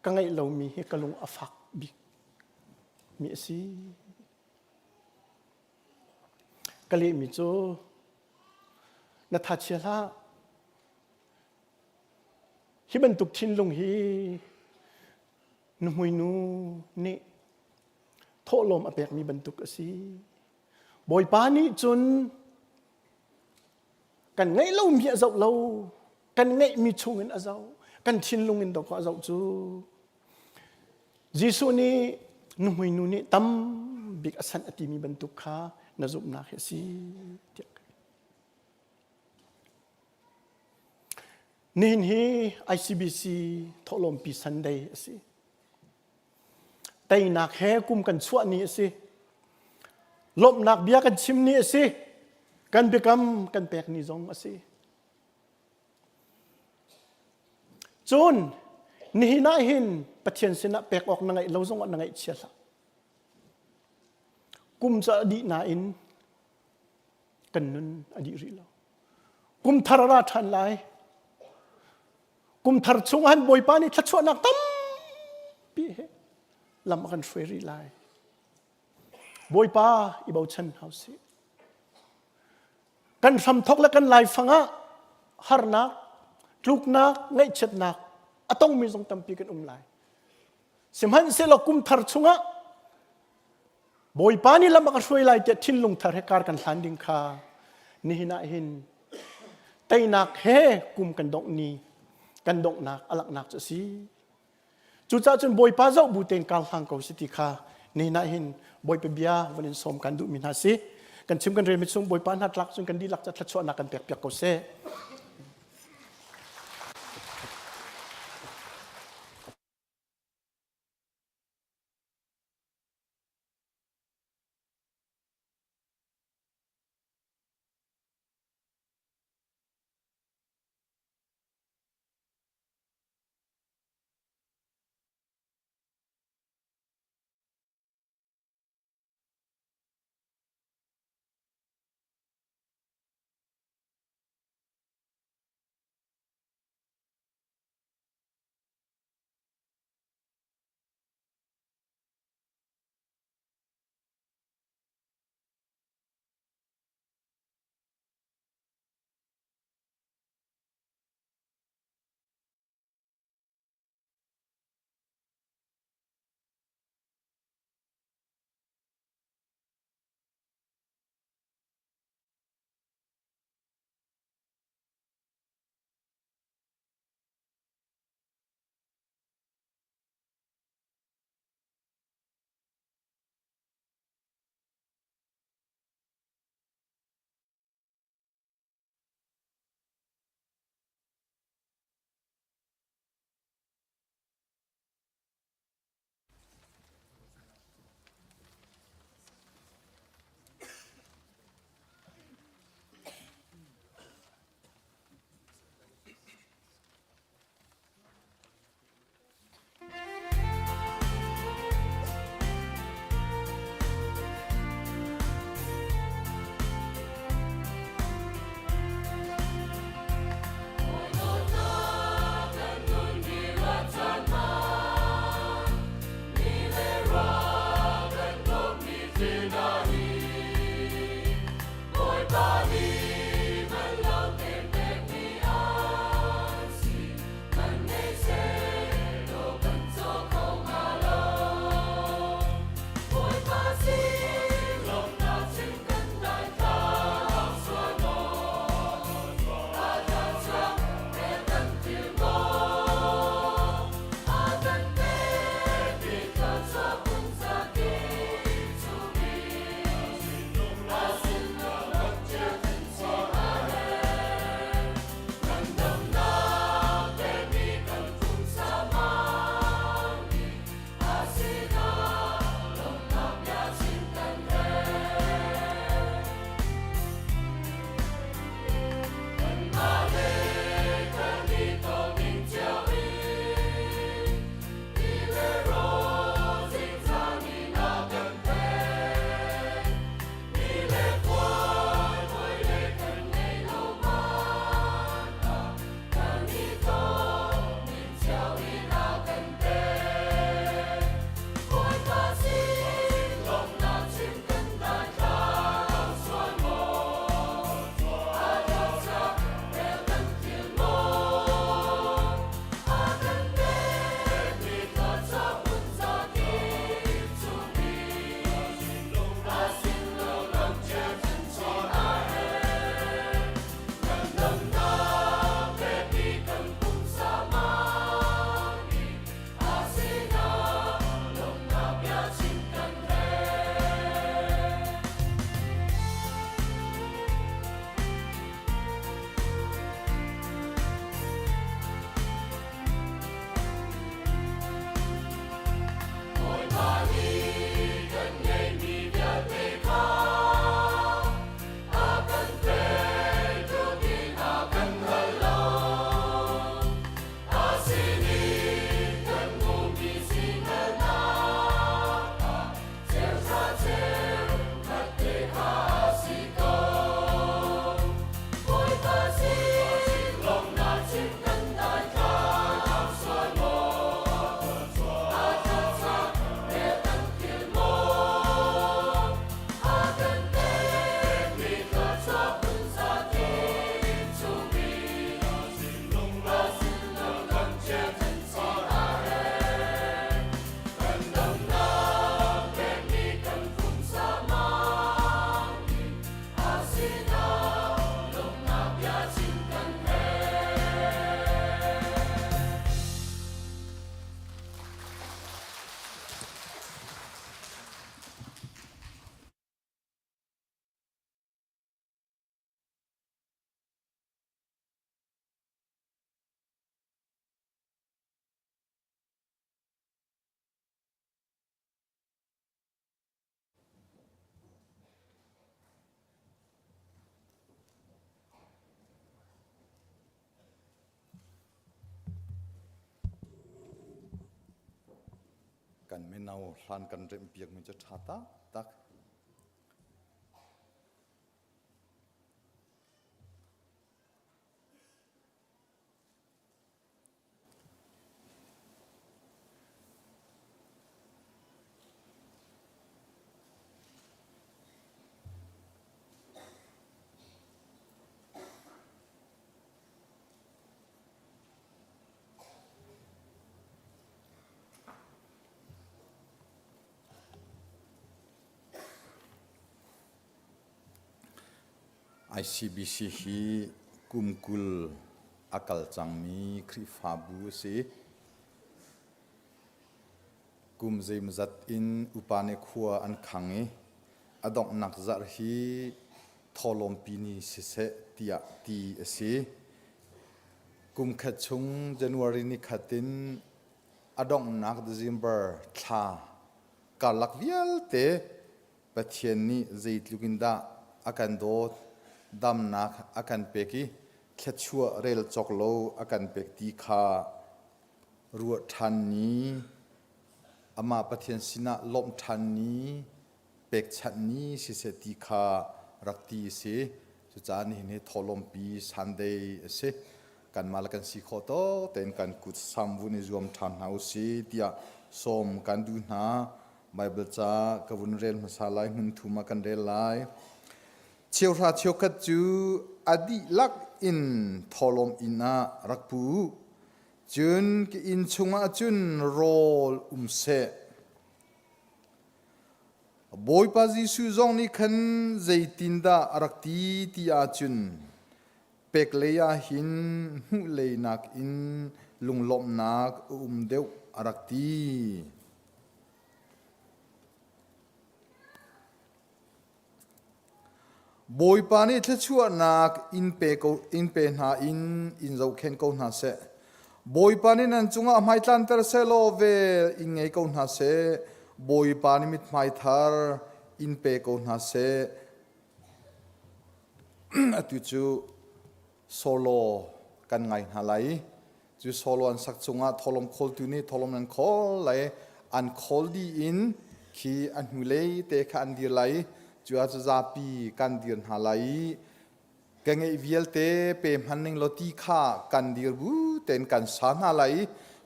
ka ngeih lomi hi ka lung a fak bik mi a si. Ka lehmi cu na thachia hlah. Hi bantuk thinlung hi nuhmui nu nih thawhlawm a pekmi bantuk a si. Bawipa nih cun Kan ngeih lomi a zoh lo. Kan ngeihmi chungin a zoh. Kan thinlung in dawkaw a zoh cu. Jesuh nih nuhmui nu nih tam bik a sanh a timi bantuk kha na zumhnak hi a si tiah Nihin hi ICBC thawhlawmpi Sunday a si. Teinak he kum kan chuah ni a si. Lawmhnak bia kan chim ni a si. Kan biakam kan pek ni zong a si. Cun nihin ah hin Pathian sinah pek awk na ngeih lo zongah na ngaihchia hlah. Kum cu a dih nain kan nun a dih rih lo. Kum thar a ra ṭhan lai. Kum thar chung han Bawipa nih thluachuahnak tampi he lam a kan hruai rih lai. Bawipa i bochan hau sih. Kan hramthok le kan laifang ah harnak, tluknak, ngaihchiatnak a tongmi zong tampi kan um lai. Sihmanhsehlaw kum thar chungah Bawipa nih lam a ka hruai lai tiah thinlung thar he kar kan hlan ding kha nihin ah hin teinak he kum kan dongh ni kan donghnak a langhnak cu a si. Cucaah cun Bawipa zoh bu tein kar hlang ko si ti kha nihin ah hin Bawipa bia van in sawm kan duhmi hna si. Kan chim kan relmi chung Bawipa hna tlak cun kan dihlak ca thluachuahnak kan pek piak ko seh. Kan mino hlan kan remh piakmi cu ṭha taktak. ICBC hi kum 20 a kal cangmi Khrihfabu a si. Kum zeimawzat in upa nih khua an khang i a donghnak zarh hi thawhlawmpi ni siseh tiah ti a si. Kum khat chung January ni khat in a donghnak December thla karlak vialte Pathian nih zeitluk in dah a kan dawt, damnak a kan pek i thluachuah rel cawk lo a kan pek ti kha ruah ṭhan ni, amah Pathian sinah lawmh ṭhan ni, pekchanh ni siseh ti kha rak ti a si. Cucaah nihin hi thawhlawmpi Sunday a si. Kanmah le kan si khawh tawk tein kan kut sam vun i zuam ṭhan hna u si tiah sawm kan duh hna. Baibal ca ka vun rel hmasa lai, hmun thum ah kan rel lai. Cheuhra cheukhat cu a dihlak in thawhlawm inn ah rak pu u. Cun ka inn chungah cun rawl um seh. Bawipa Jesuh zong nih khan zeitindah a rak ti ti ahcun pek lei ah hin hmuh lei nakin lunglawmhnak a um deuh a rak ti. Bawipa nih thluachuahnak in pe ko in pe hna in in zohkhenh ko hna seh. Bawipa nih nan cungah hmai tlanter seh law vel in ngei ko hna seh. Bawipa nih mithmai thar in pe ko hna seh. Atu cu solo kan ngai hna lai. Cu solo an sak cungah tholom khawltu nih tholom nan khawl lai. An khawl dih in khi a hnulei te kha an dir lai. Cu ah cu zapi kan dir hna lai i ka ngeih vialte pe hman ning law ti kha kan dir bu tein kan sa hna lai i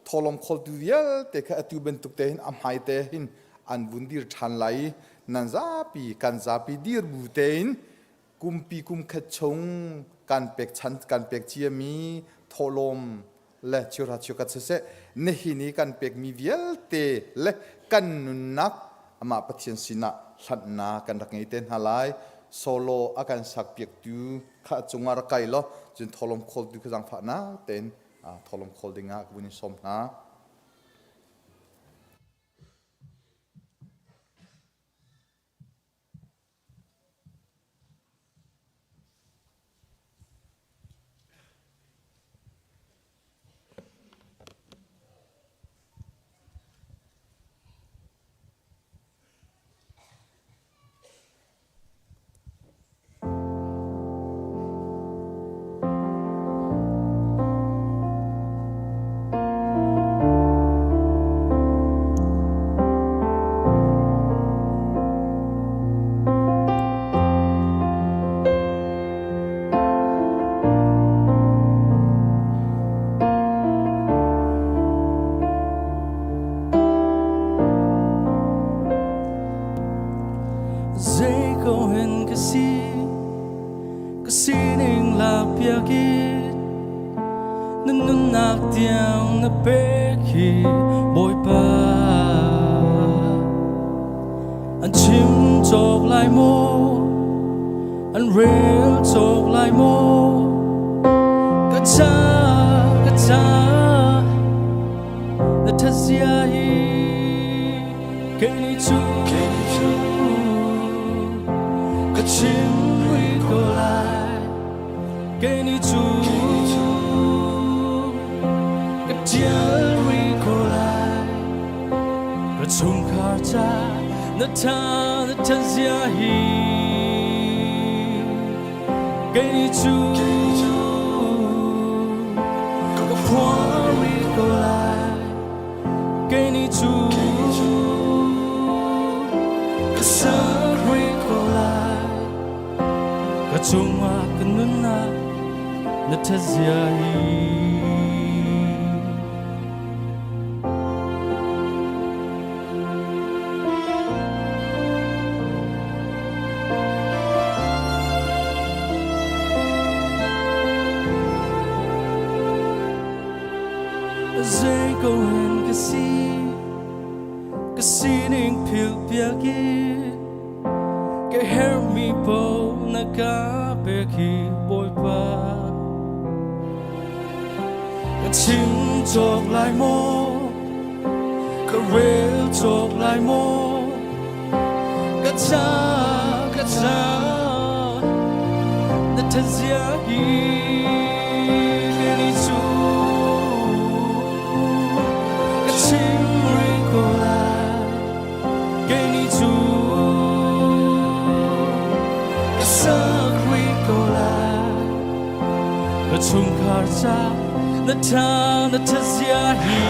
tholom khawltu vialte kha atu bantuk te hin a hmai te hin an vun dir ṭhan lai i nan zapi kan zapi dir bu tein kumpi kum khat chung kan pek chan kan pek ciami thawhlawm le cheuhra cheukhat siseh nihin i kan pekmi vialte le kan nunnak amah Pathian sinah hlanhnak kan rak ngei te hna lai. Solo a kan sak piaktu kha cungah rak kai law cun thawhlawm khawltu kha zaangfahnak tein thawhlawm khawl dingah ka vun in sawm hna. Zei ko hen ka si ka sining lak piak i Na nunnak tiang na pek hi Bawipa. An chim cawk lai maw? An rel cawk lai maw? Ka ca, ka ca, na ṭhatzia hi kei nih cu ka chim rih ko lai. Kei nih cu ka ṭial rih ko lai. Ka chungkhar ca na ṭha na ṭhatzia hi kei nih cu ka phuang rih ko lai. Kei nih cu. Ka cungah ka nunnak na ṭhatzia hi. Zei ko hen ka si ka sining philh piak i ka herhmi paoh na ka pek hi Bawipa. Ka chim cawk lai maw? Ka rel cawk lai maw? Ka ca, ka ca, na ṭhatzia hi kei cu ka chim rih ko lai. Kei nih cu ka sak rih ko lai. Ka chungkhar ca na ṭha na ṭhatzia hi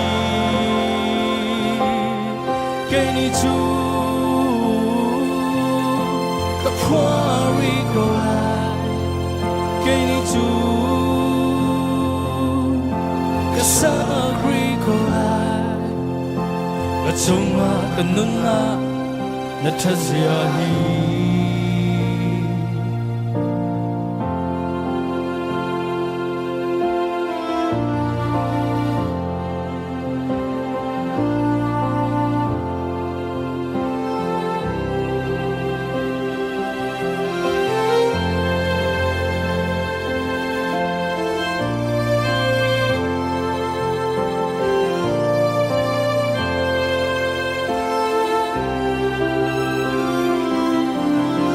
kei nih cu ka phuah rih ko lai. Kei nih cu ka sak rih ko lai. Ka cungah ka nunnak na ṭhatzia hi.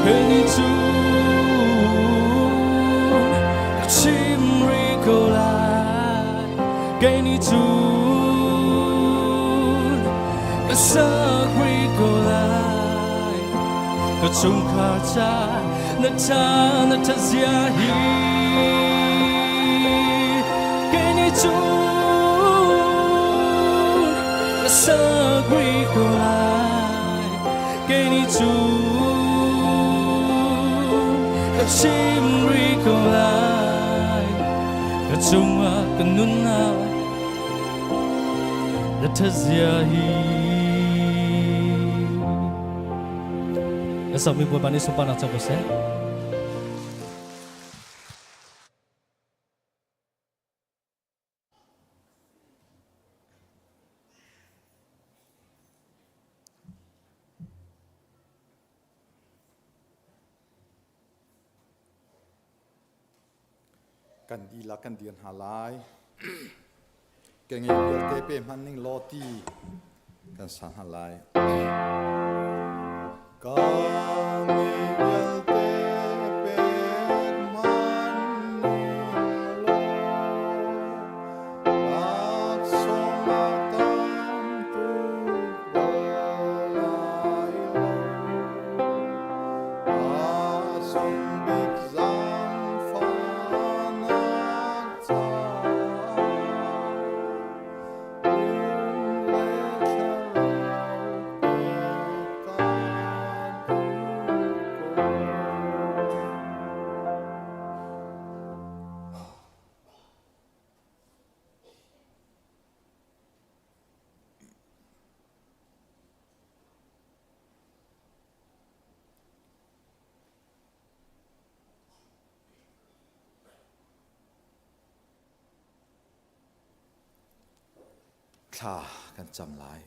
Kei nih cun ka chim rih ko lai. Kei nih cun ka sak rih ko lai. Ka chungkhar ca na ṭha na ṭhatzia hi. Kei nih cun ka sak rih ko lai. Kei nih cun ka chim rih ko lai. Ka cungah ka nunnak na ṭhatzia hi. Na sakmi Bawipa nih sunparnak co ko seh. Kan dihlak kan dir hna lai. Ke ngei vialte pe hman ning law ti kan sa hna lai. Ka ngei vialte pe hman ning law laksawng a tam tuk bal lai lo. A sung bik zaangfahnak caah pum le thlarau pek kaan duh ko. Thla kan cam lai.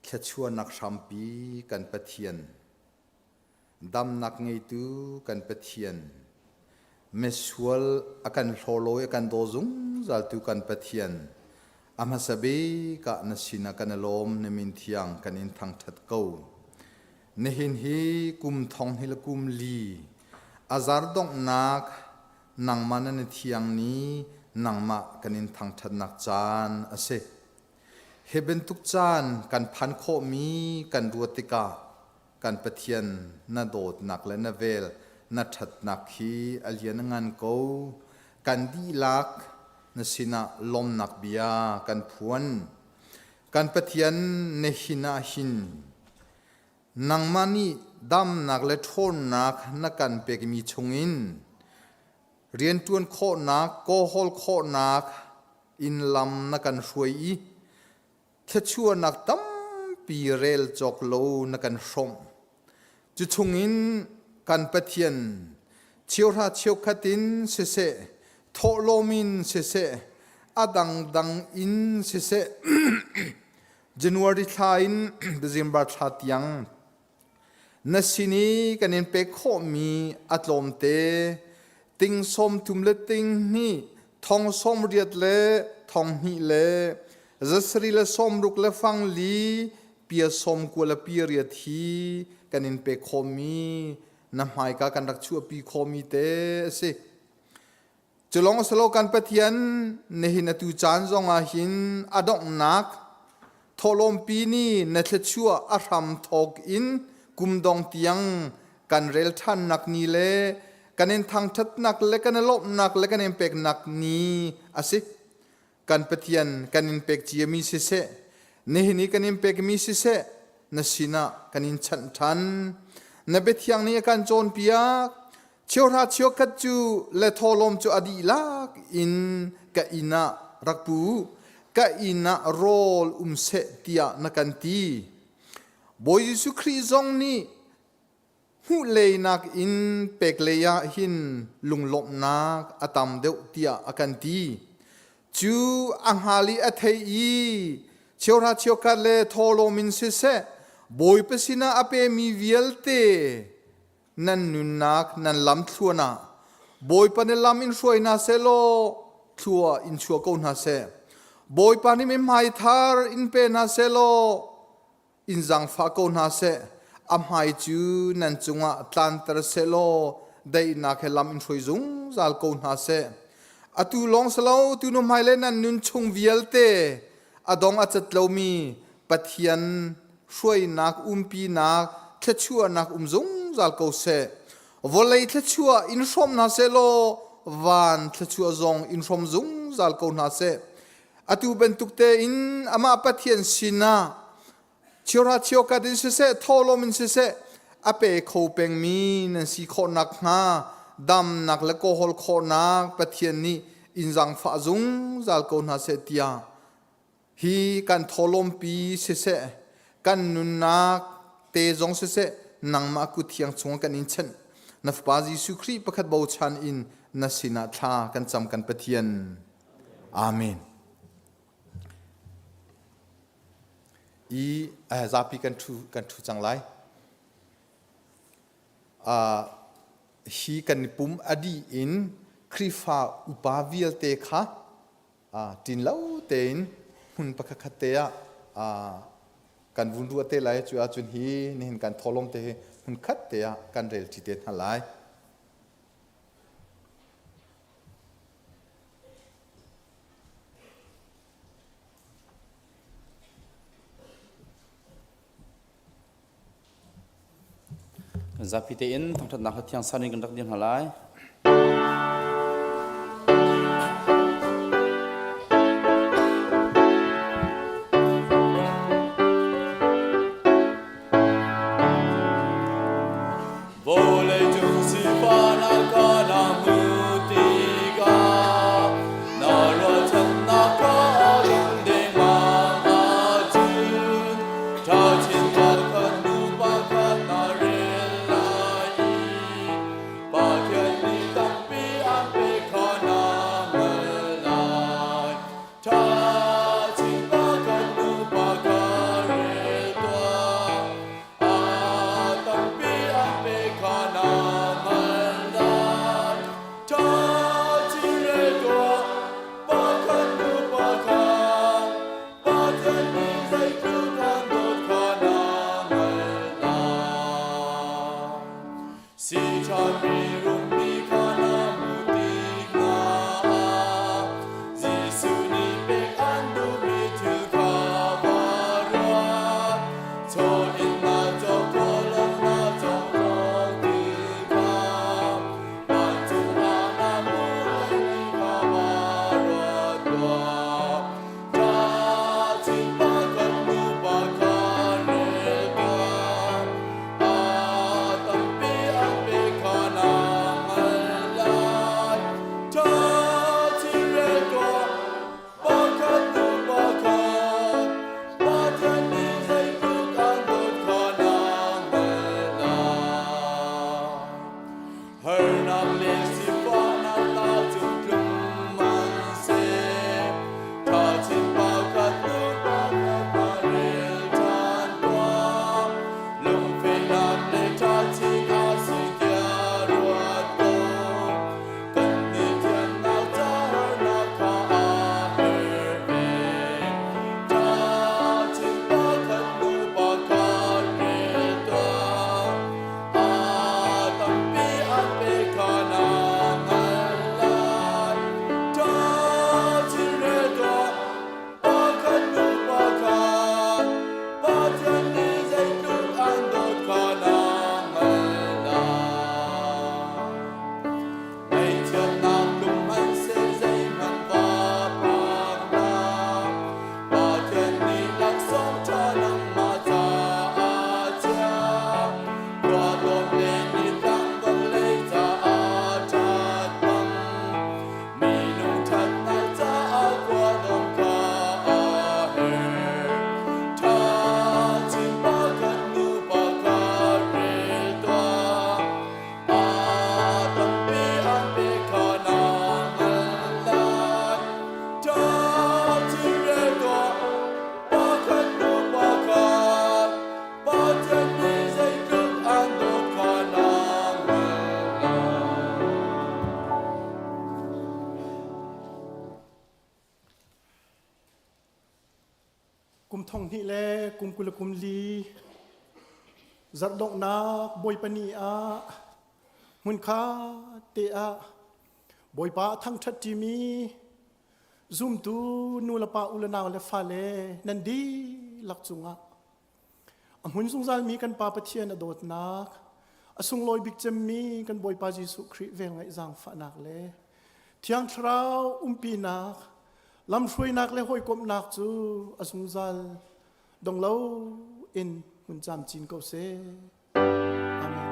Thluachuahnak hrampi kan Pathian, damnak ngeitu kan Pathian, misual a kan hlawlawi a kan daw zungzaltu kan Pathian, a hmasa bik ah na sinah kan i lawm, na min thiang kan in thangṭhat ko. Nihin hi kum thong hi le kum li a zar donghnak nangmah na ni thiang ni nangmah kan in thangṭhatnak caan a si. Hi bantuk caan kan phan khawhmi kan ruat tikah kan Pathian na dawtnak le na vel na ṭhatnak hi a lian a ngan ko. Kan dihlak na sinah lawmnak bia kan phuan. Kan Pathian nihin ah hin. Nangmah nih damnak le ṭhawnnak na kan pekmi chungin rianṭuan khawhnak, kawhawl khawhnak in lam na kan hruai i thluachuahnak tampi rel cawk lo na kan hrawmh. Cu chungin kan Pathian cheuhra cheukhat in siseh, thawhlawm in siseh, a dangdang in siseh, January thla in December thla tiang na sin i kan in pek khawhmi a tlawmte ting 30 le ting hnih thong 80 le thong hnih le zasarih le 60 le fang li pia 90 le pia riat hi kan in pek khawhmi na hmaika kan rak chuahpi khawhmi te a si. Culong salo kan Pathian nihin atu caan zongah hin a donghnak thawhlawmpi ni na thluachuah a hram thawk in kum dong tiang kan rel ṭhannak ni le kan in thangṭhatnak le kan i lawmhnak le kan in peknak ni a si. Kan Pathian kan in pek ciami siseh, nihin i kan in pekmi siseh, na sinah kan in chanh ṭhan. Na biathiang nih a kan cawnpiak. Cheuhra cheukhat cu le thawhlawm cu a dihlak in ka inn ah rak pu u. Ka inn ah rawl um seh tiah na kan ti. Bawi Jesuh Khrih zong nih hmuh leinak in pek lei ah hin lunglawmhnak a tam deuh tiah a kan ti. Cu a hngal i a thei i cheuhra cheukhat le thawhlawm in siseh Bawipa sinah a pemi vialte nan nunnak nan lam thluan ah Bawipa nih lam in hruai hna seh law thlua in chuah ko hna seh. Bawipa nih mihmai thar in pe hna seh law in zaangfah ko hna seh. A hmai cu nan cungah tlanter seh law daihnak he lam in hruai zungzal ko hna seh. Atu lawng si lo, tu nu hmai le nan nun chung vialte a dong a cat lomi Pathian hruainak, umpinak, thluachuahnak um zungzal ko seh. Vawlei thluachuah in hrawm hna seh law van thluachuah zong in hrawm zungzal ko hna seh. Atu bantuk tein amah Pathian sinah cheuhra cheukhat in siseh, thawhlawm in siseh, a pe kho pengmi nan si khawh nakhnga damnak le kawhawl khawhnak Pathian nih in zaangfah zungzal ko hna seh tiah Hi kan thawlawmpi siseh, kan nunnak te zong siseh, nangmah kut thiang chung kan in chanh. Na Fapa Jesuh Khrih pakhat bochan in na sinah thla kan cam kan Pathian. Amen. I zapi kan thu kan thu cang lai. Uh, hi kan pum adi in Khrihfa upa vialte kha ṭin lo tein hmun pakhatkhat te ah kan vun ruah te lai. Cu ahcun hi nihin kan thawhlawm te hi hmun khat te ah kan rel ṭi te hna lai. Zapi tein thangṭhatnak hla thiang san in kan rak dir hna lai. Vawleicung sifahnak kha na hmuh tikah na ruahchannak kha a dong dengmang ahcun ṭhachin pakhat hnu pakhat na rel lai i Pathian nih tampi an pek kha na hngalh lai. Ṭhachin pakhat hnu pakhat rel tuah. A tampi an pek kha na hngalh lai. Ṭha chin rel tuah, pakhat hnu pakhat, Pathian nih zeitluk an dawt kha na hngalh lai. Si ṭhanmi rummi kha na hmuh tik hna ah Jesuh nih pek an duhmi thil kha va ruat. Chaw in naa cawk khawh lo naa cawk khawh ti kha vancung ah na hmuh laimi kha va ruat tuah. Ṭha chin pakhat hnu pakhat rel tuah. kum 20 le kum li zarh donghnak Bawipa ni ah hmunkha te ah Bawipa a thangṭhat ṭimi zumtu nu le pa u le nau le fale nan dihlak cungah a hmun zungzalmi kan Pa Pathian a dawtnak, a sunglawi bik cemmi kan Bawipa Jesuh Khrih velngeih zaangfahnak le Thiang Thlarau umpinak, lamhruainak le hawikomhnak cu a zungzal dong lo in hmun camcin ko seh. Amen.